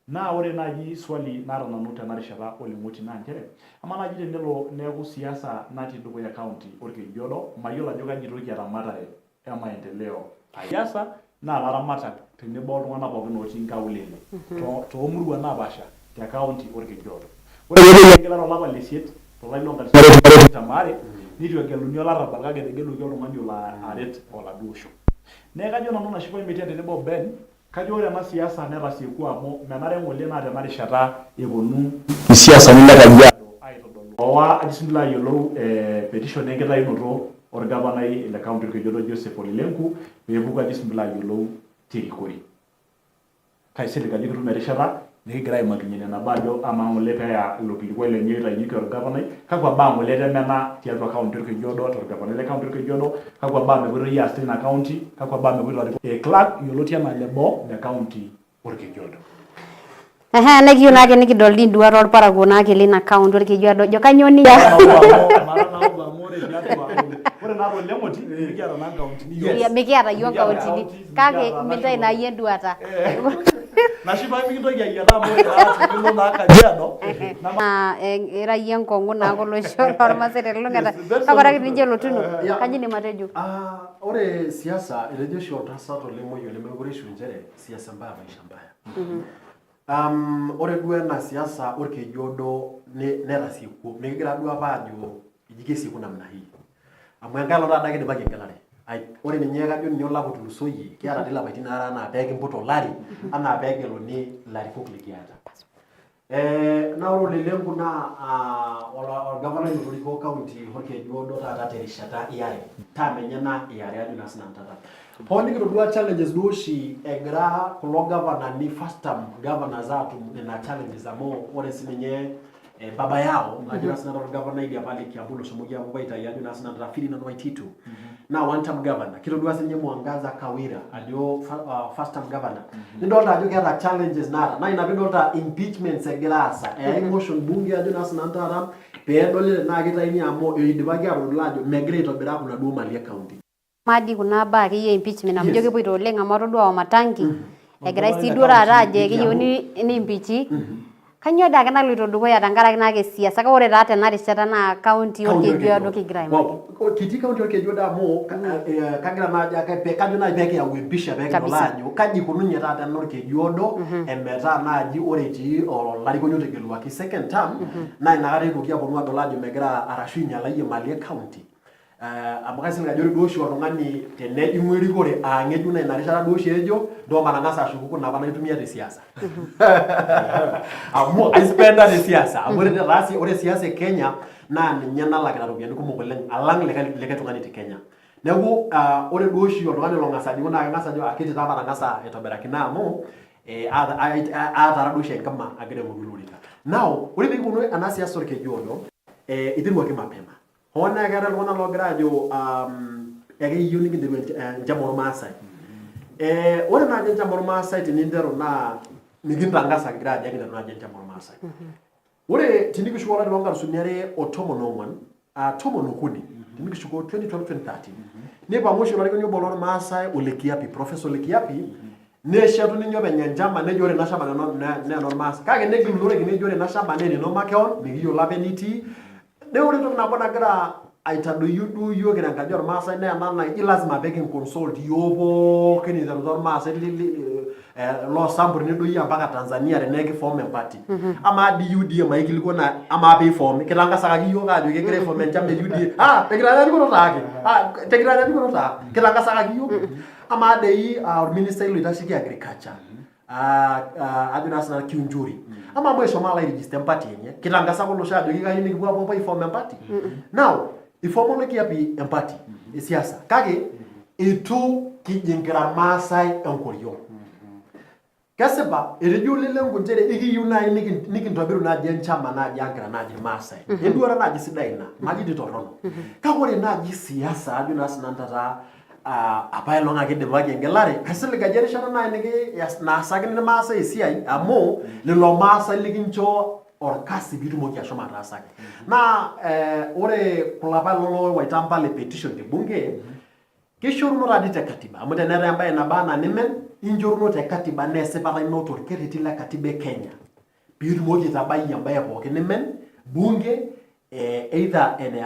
Naa ore naaji swali naata nanu tena rishata oleng'oti naa nchere, amaa naaji tenelo neeku siasa natii dukuya county olkejuodo, mayiolo ajo kaji itoki eramatare e maendeleo aya. Siasa naa ilaramatak tenebo oltung'anak pookin otii nkaulele too muruan napaasha te county olkejuodo. Ore pee epuoi engelare olapa le isiet tolari loo nkalifuni are o tikitam aare, neitu egeluni olarrabal kake etegeluaki oltung'ani olo aret oladuo osho. Neeku kajo nanu Nashipae Metia tenebo o Ben Kajo ore ena siasa netasieku amu menare ng'ole naa tena rishata eponu isiasani le Kajiado aitodolu Oowa ajo sii pilo ayiolou petition enkitayunoto olgavanai le county olkejuado Joseph Ole Lenku peepuku ajo sii pilo ayiolou terikore. Kaisilig ajo kitum erishata nikigira aimakinye nena baa ajo amaa ng'ole peeya ilo kilikuai lenye oitayunyieki olgavanai, kakwa baa ng'ole etemena tiatua county olkejuado tolgavanai le county olkejuado, kakwa baa mepoitoi aas teina county, kakwa baa mepoito ilarikok Clark yioloti anaa leboo le county olkejuado. Ehe, nekiyieu naake nikidol dii induat olparakuo naake leina county olkejuado ajo kainyoo ninche. Mara nabo amu ore tiatua ore naa toleng'oti mikiata naa nkauntini iyiook. Mikiata iyiook nkauntini kake mintayu naa iyie enduata. Nashipayu mikintoki ayiataa amu ore naa tenilo naa Kajiado Naa ira iyie enkong'u naake olosho lormaasai telulung'ata. Kake ore ake tenijo elotu ino, kajo indim atejo? Ah, ore siasa etejo oshi oltasat olemuoi olemekure ishiu nchere siasa mbaya maisha mbaya. Ore duo ena siasa orkeju odo netasieku mikigira duo apa aajo eji kesieku namna hii. Amu enkae olong taata kidipaki engelare. Ore ninye kajo ninye olapa otulusoyie kiata dii ilapaitin aare anaa peekimput olari anaa peegeluni ilarikok likiata. Naa ore Ole Lenku naa olgavanai otoriko county olkeju odo taata terishata iare, term enye ena iare ajo naa sinanu taata. Hoo nikitodua challenges duo oshi egira kulo gavanani first term governors aatum nena challenges amu ore sininye eh, baba yao ajo naa sinanu olgavanai liapa le Kiambu loshomoki apuo aitayu ajo naa sinanu taata Ferdinand Waititu naa one term governor. Kitodua sininye Mwangaza Kawira ajo first term governor. Nidolta ajo keeta challenges naata naa ina pidolta impeachments egira aasa. Eyai motion bunge ajo naa sinanu taata peedoli tenaa kitayuni amu eidipaki atodol ajo megira aitobiraa kuna duo mali e county. Amaa dii kuna baa akeyie e impeachment amu ijo kepoito oleng amu atodua Wamatangi egirai sii duo taata ajo keyieuni ni impeachi. Kainyoo dii ake naloito dukuya tenkaraki naake siasa kake ore taa tena rishata naa county Olkejuado kigira aimaki. Wow. Kitii county Olkejuado amu kagira naaji ake kajo naaji pee kiyau empisha pee kidol aajo kaji eikununye taata ena Olkejuado emetaa naaji ore etii olarikoni otegeluaki second term naa inakata eitoki aponu adol ajo megira arashu einyalayie imali e county. Amu kaisilig ajo ore duo oshi oltung'ani tenejing'u erikore aa ng'ejuk naa ina rishata duo oshi ejo ntoo matang'asa ashuku kuna apa naitumia te siasa. Amu aispenda te siasa. Amu ore taata ore siasa e Kenya naa ninye nalakita iropiyiani kumok oleng alang likae tung'ani te Kenya. Neeku ore duo oshi oltung'ani long'as ajing'u naa keng'as ajo akiti taa matang'asa aitobirakino amu aatara duo oshi enkima agira aing'oru olorika. Now ore pee kiponu ena siasa olkeju oodo, iteruaki mapema. Hoo naa keetae iltung'anak loogira aajo ekeyieu nikinteru enchama ormaasai. Ore naaji enchama ormaasai teninteru naa mikintangasa kigira ajo ekinteru naaji enchama ormaasai. Ore tinikishuko olari loo nkalusuni are o tomon oong'wan aa tomon okuni tinikishuko 2012 2013 neipang'u oshi olarikoni obo lormaasai Ole Kiyiapi, Professor Ole Kiyiapi neshetu ninye openy enchama nejo ore ena shama naa enormaasai. Kake negilunoreki nejo ore ina shama naa enino makewon mikiyiolo apa enitii. Neeku ore entoki nabo nagira aitadoyio duo iyiook kira enkaji ormaasai naa ena naji lazima pee kinconsult iyiook pookin iteru tormaasai loo Sambur nedoyio mpaka Tanzania tenaa ekiform empati. Amaa dii UDA maikilikuana amaa pee iformi kitangasakaki iyiook aajo kegira aiform enchama e UDA? Ah tenkitanyanyukoto taake, ah tenkitanyanyukoto taa kitangasakaki iyiook? Amaa dei orministai loitasheki agriculture ajo naa sinanu Kiunjuri amaa amu eshomo alo airegister empati enye kitangasaka olosho ajoki kayieu nikipuo apuo aiform empati now iforma Ole Kiyiapi empati e siasa kake itu kijing kira irmaasai enkoriong kesipa etejo Ole Lenku nchere ekiyieu naaji nikintobiru naaji enchama naaji ang kira naaji irmaasai enduata naaji sidai ina majo torrono kake ore naaji siasa ajo naa sinanu taata apaelong ake idipaki engelare kaisilig ajo erishata naaji naasakini irmaasai esiai amu lelo maasai likincho orkasi piitumoki ashomo ataasaki naa ore kulo apa loowaita mpala e petition te bunge kishoruno taadii te katiba amu teneetae embae naba anaa nimen inchoruno te katiba naa esipata ino torkerreti le katiba e Kenya piitumoki aitabai embae pookin nimen bunge either ene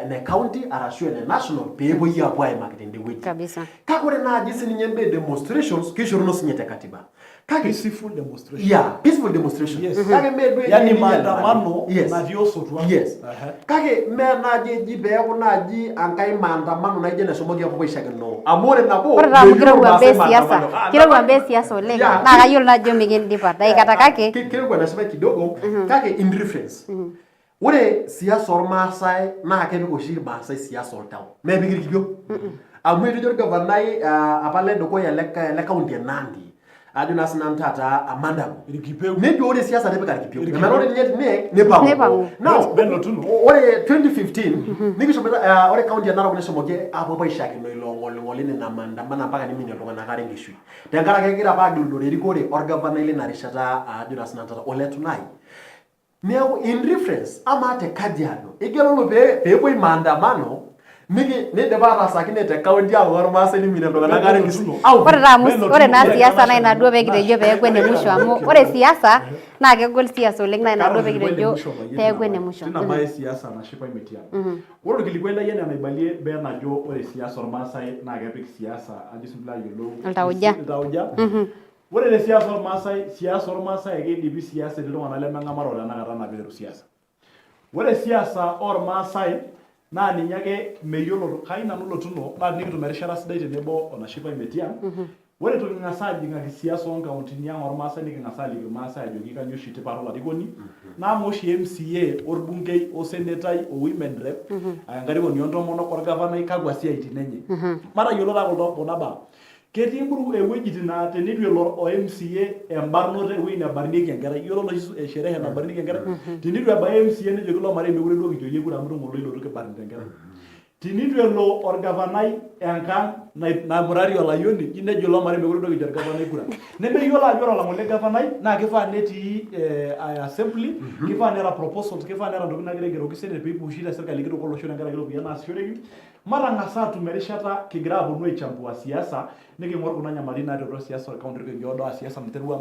ene county arashu ene national peepuoi aapuo aimaki tende wueji. Kabisa. Kake ore naaji sininye imbaa e demonstrations keishoruno sininye te katiba. Kake Peaceful demonstration. Yeah, peaceful demonstration. Yes. Kake mee duo eji Yani ninyal maandamano Yes. natii osotua. Yes. Ehe. Kake mee naaji eji peeku naaji enkae maandamano naijo eneshomoki apuo aishakeno. Amu ore nabo Ore taa amu meyiolo kirowua imbaa irmaasai e siasa, maandamano. Ah, kirowua imbaa e siasa oleng Yeah. naa kayiolo naa ajo mikindipa daikata kake Kirowua enasipa kidogo kake in reference. Ore siasa ormaasai naa kepik oshi irmaasai siasa oltau, mepik irkiyo. Amu etejo orgavanai apa le dukuya le county e Nandi, ajo naa sinanu taata Amanda Irkipeu. Nejo ore siasa tipika irkipeu. Irkipeu. Metaa ore ninye tine nipang'u. Nipang'u. Now, Ben Lotunu. ore 2015 nikishomoita ore county e Narok neshomoki aapuo aishakino ilo ng'oling'oli nina maandamano mpaka niminie iltung'anak aare enkishui. Tenkaraki egira apa agilunore erikore orgavanai lina rishata ajo naa sinanu taata Ole Tunai. Neeku in reference amaa te Kajiado igelulu pee peepuoi maandamano niki neidipa ataasakine te county ang ormaasai niminie iltung'anak aare enkishui. Au Ore taa amu ore naa siasa naa ina duo pee kitejo peeku ene musho amu ore siasa naa kegol siasa oleng naa ina duo pee kitejo peeku ene musho. Tina bae e siasa nashipa Metian. Ore orkilikuai lai enaa enaibalie Ben ajo ore siasa ormaasai naa kepik siasa ajo sii piilo ayiolou Iltauja. iltauja. Ore te siasa olmaasai, siasa olmaasai ekeidipi siasa etii iltung'anak lemeng'amaro tenakata anaa peiteru siasa. Ore siasa olmaasai naa ninye ake meyiolo, kayieu nanu Lotuno naa tenikitum erishata sidai tenebo o Nashipai Metian, ore eitu king'as aajing'aki siasa oo nkauntini ang olmaasai niking'as aaliki ilmaasai ajoki kainyoo oshi tipat olarikoni, naa amaa oshi MCA olbungei, osenetai, o women rep, enkarikoni oo ntomonok, olgavanai kakwa siaitin enye. Matayiolo taa kuna baa. Ketii ewuejitin naa teneitu elo o MCA embarnoto ewueji nebarnieki enkerai, iyiolo enoshi sherehe nabarnieki enkerai, teneitu ebaya MCA nejoki ilo marei mekure duo kincho iyie kura amu tung'oloi ilotu kibarnita enkerai. Teneitu elo orgavanai enkang namurari olayioni, nejo ilo marei mekure duo kincho orgavanai kura. Nemeyiolo ajo ore olang'ole gavanai naa keifaa netii assembly, keifaa neeta proposals, keifaa neeta ntokitin naagira aigeroki senate pee eipushi te serkali kitok olosho tenkaraki iropiyiani naasishoreki. Matang'as aatum erishata kigira aaponu aichambua siasa niking'or kuna nyamalitin natii atua siasa e county Olkejuado aa siasa naiterua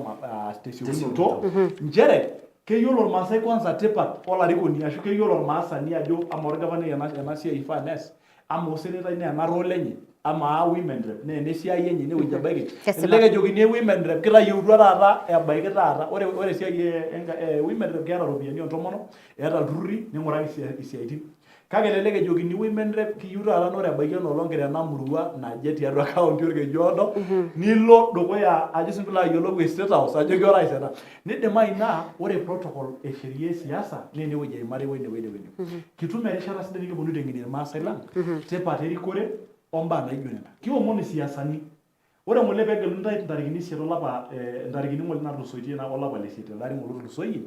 tesiokinoto nchere. Keyiolo Olmaasai kwanza tipat olarikoni ashu keyiolo olmaasani ajo amaa olgavanai ena ena siai eifaa neas, amaa osenetai naa ena role enye, amaa women rep naa ena esiai enye enewueji ebaiki. Kesipa. Elelek ejokini women rep kitayieutua taata ebaiki taata. Ore ore esiai e women rep keeta iropiyiani oontomonok, eeta ilturruri ning'uraki isiaitin. Kake elelek ejokini women rep kiyieu taata naa ore ebaiki ena olong kira ena murua naje tiatua county Olkeju Odo nilo dukuya ajo sii piilo ayiolou e state house ajoki orais ena. Nidimayu naa ore protocol e sheria e siasa naa enewueji eimari wene wene wene. Kitum erishata sidai nikiponu aiteng'enie irmaasai lang tipat erikore ombaa naijo nena. Kiomon isiasani Ore ng'ole pee egeluni intae intarikini isiet olapa eh, intarikini ng'ole naatulusoitie naa olapa le isiet telde ari ng'ole otulusoyie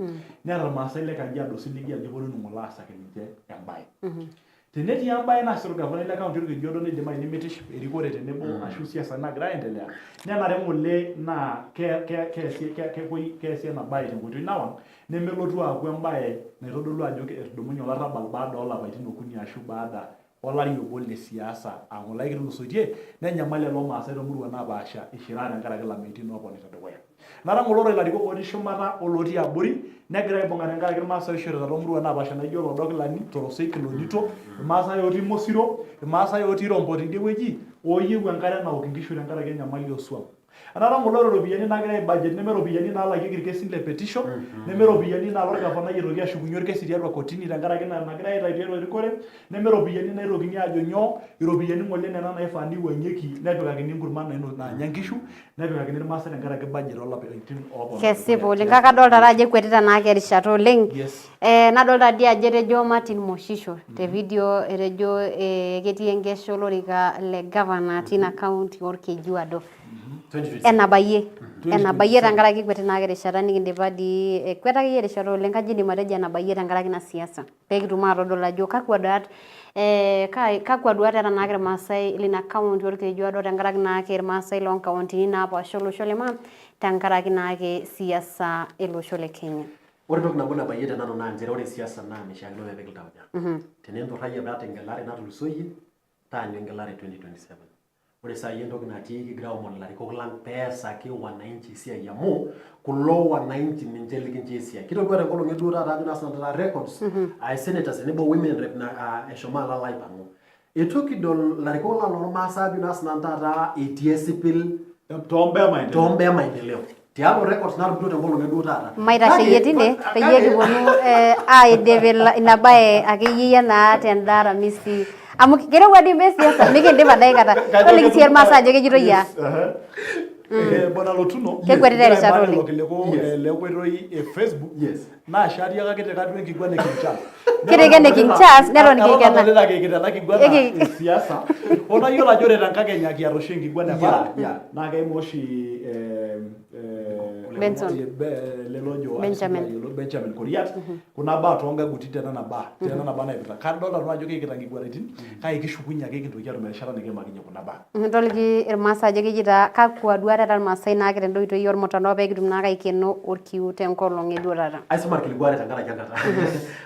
neeta irmaasai le Kajiado osiligi ajo iponunu ng'ole aasaki ninche embae. Tenetii embae naasita orgavanai le county Olkejuado neidimayu nemeitiship erikore tenebo ashu siasani naagira aendelea nenare ng'ole naa ke- ke- keesi ke- kepuoi keesi ena bae tenkoitoi nawang nemelotu aaku embae naitodolu ajo etudumunye olarrabal baada oolapaitin okuni ashu baada olari obo le siasa aa ng'ole ake kitulusoitie nenyamal lelo maasai too muruan napaasha ishiraa tenkaraki ilameitin ooponita dukuya. Nara ng'ole ore ilarikok otii shumata olotii abori negira aibung'a tenkaraki irmaasai oishorita too muruan napaasha naijo Oloodo-Kilani, Torosei, Kilonito, irmaasai otii Mosiro, irmaasai otii Rombo tidie wueji ooyieu enkare naok inkishu tenkaraki enyamali oo swam. Enaata ng'ole ore iropiyiani naagirai ai budget neme iropiyiani naalakieki irkesin le petition, neme iropiyiani naalo orgavanai aitoki ashukunyie orkesi tiatua kotini tenkaraki ina nagirai aitayu tiatua erikore, neme iropiyiani naitokini aajo nyoo, iropiyiani ng'ole nena naifaa neiwuang'ieki nepikakini enkurma naanya inkishu, nepikakini irmaasai tenkaraki budget oolapaitin ooponu Kesipa dukuya oleng kake tiatua adolta taa ajo ekwetita naake erishata oleng. Yes. Eh, nadolta dii ajo etejo Martin Moshisho te video etejo eh, ketii enkesha olorika le gavana tina county Olkejuado. 2027. Enabayie, enabayie 2027. tenkaraki ekwetita naake erishata nikindipa dii ekweta akeyie erishata oleng kajo indim atejo enabayie tenkaraki ina siasa pee kitum atodol ajo kakwa duat eh, kakwa duat eeta naake irmaasai lina county Olkejuado tenkaraki naake irmaasai loo nkauntini napaasha olosho le maa tenkaraki naake siasa ele osho le Kenya. Ore entoki nabo nabayie te nanu naa nchere ore siasa naa meishiakino pee epiki iltauja. Teninturrayie apa tengelare natulusoyie, taanyu engelare e 2027. Ore saai entoki natii kigira aomon ilarikok lang peesaki wananchi esiai amu kulo wananchi ninche likincho esiai. Kitodua tenkolong e duo taata ajo naa sinanu taata records aa senators tenebo women rep eshomo alo aipang'u. Eitu kidol ilarikok lang lormaasai ajo naa sinanu taata etii esipil Toombaa e maendeleo. Toombaa e maendeleo. Tialo records natupukuo tenkolong e duo taata. Maitasheyie tine peyie kiponu eh, aidip ina bae akeyie naa tenda Aramisi amu kirowua dii imbaa e siasa mikindip adaikata. Toliki sii irmaasai ajo kejitoi aa. Bwana Lotuno, Kekwetita erishata oleng. lelo kiliku le nkoitoi e Facebook naa shaatiakaki tiika duo enkiguana e King Charles. Kitika ene King Charles neton Eton kikena. adolita kiikita ena kiguana e siasa. Hoo nayiolo ajo ore tenkakenya kiata oshi enkiguana e Paran naa keimu oshi Benson. lelo ojo Benjamin. Benjamin Koriat kuna baa toonkaguti tenena baa tenena baa naipirta. Kadolta nanu ajo kiikita nkiguanaitin kake kishukunye ake kintoki atum erishata nikiimakinye kuna baa. Toliki irmaasai ajo keji taa kakwa duat eeta irmaasai naake tenda oitoi ormutandao pee kitum naake aikeno orkiu tenkolong e duo taata. Aisuma irkiliku aare tenkaraki enkata.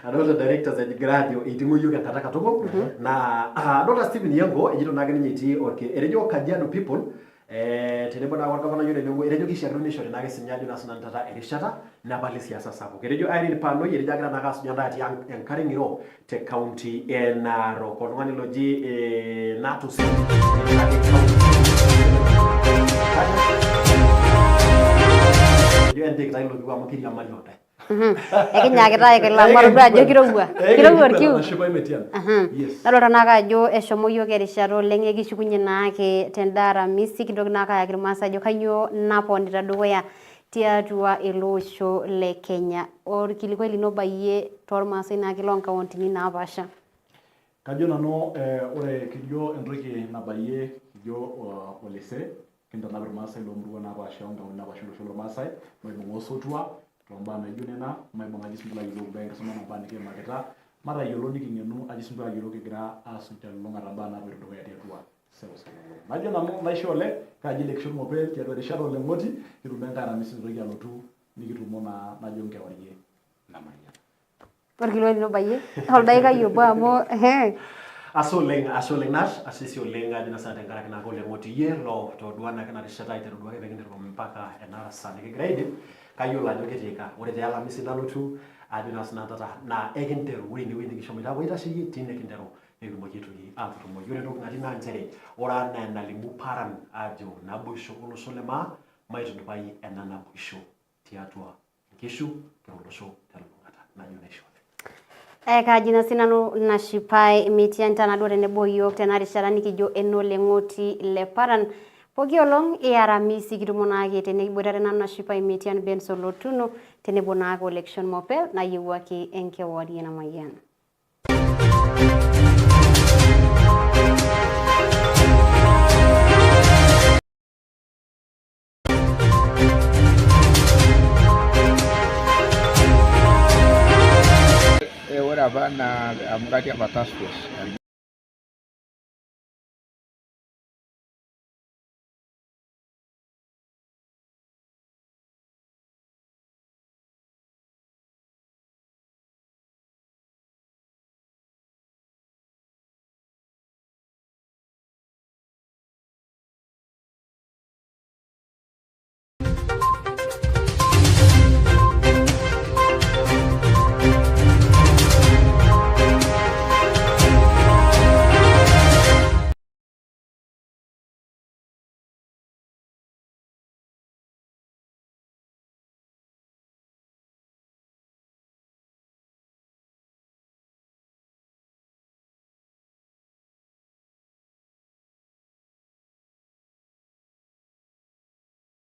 Adolta directors egira aajo eiting'o iyiook enkata katukul naa adolta Stephen Yengo ejito naake ninye etii orki etejo Kajiado people eh, tenebo naake orgavanai ore tenewueji etejo kishiakino nishori naake sinye ajo naa sinanu taata erishata nepali siasa sapuk. Etejo Irene Panoi etejo agira naake asuj endaa atii enkare ng'iro te county e Narok. Oltung'ani loji eh, Natusi etejo entikita ilo kiu amu kiriamari ontae. Ekinyaakita aikila amu atodua ajo kirowua. Kirowua orkiu. Nashipa Emetian. Yes. Nadolta naake ajo eshomo iyiook erishata oleng ekishukunye naake tenda Aramisi kintoki naake ayaki irmaasai ajo kainyoo naponita dukuya tiatua ele osho le Kenya. Orkilikuai lino obayie toormaasai naake loo nkauntini napaasha. Kajo nanu ore kijo entoki nabayie kijo olese kintanap irmaasai loo muruan napaasha o nkauntini napaasha olosho lormaasai maibung'a osotua too mbaa naijo nena, maibung'a ajo sii piilo ayiolou imbaa enkisuma naba nikiimakita, matayiolo niking'enu ajo sii piilo ayiolou kigira aasuj telulung'ata imbaa naapoito dukuya tiatua seuseu nalulung'a. Najo nanu naisho oleng kaaji lekishon Mopel tiatua erishata oleng'oti kitumo enkae aramisi naitoki alotu nikitumo naa najo nkewarie namayiana. Orkilikuai lino obayie oldaikai obo amu ehe. Ashe oleng, ashe oleng Nash, ashe sii oleng ajo naa sinanu tenkaraki naake oleng otii iyie lo todua naake ena rishata aiteru duake pekinteru mpaka ena saa nikigira aidip, kayiolo ajo kitiika. Ore te Alamisi nalotu ajo naa sinanu taata naa ekinteru ore inewueji nikishomoita apuo aitasheyie tine kinteru nikitumoki aitoki atutumoki. Ore entoki natii naa nchere ore anaa enalimu Paran ajo naboisho olosho le maa, maitudupai ena naboisho tiatua nkishu kira olosho telulung'ata najo naisho oleng. Kaji na sinanu Nashipai Mitian tanaduo tenebo yiok tena rishata nikijo enoleng'oti le Paran. Pooki olong e Aramisi kitumo naake tene kiboitare nanu Nashipai Mitian Benson Lotuno tenebo naake o Lekishon Mopel nayiewuaki enkewarie namayian. Ore apa naa amu katii apa task force.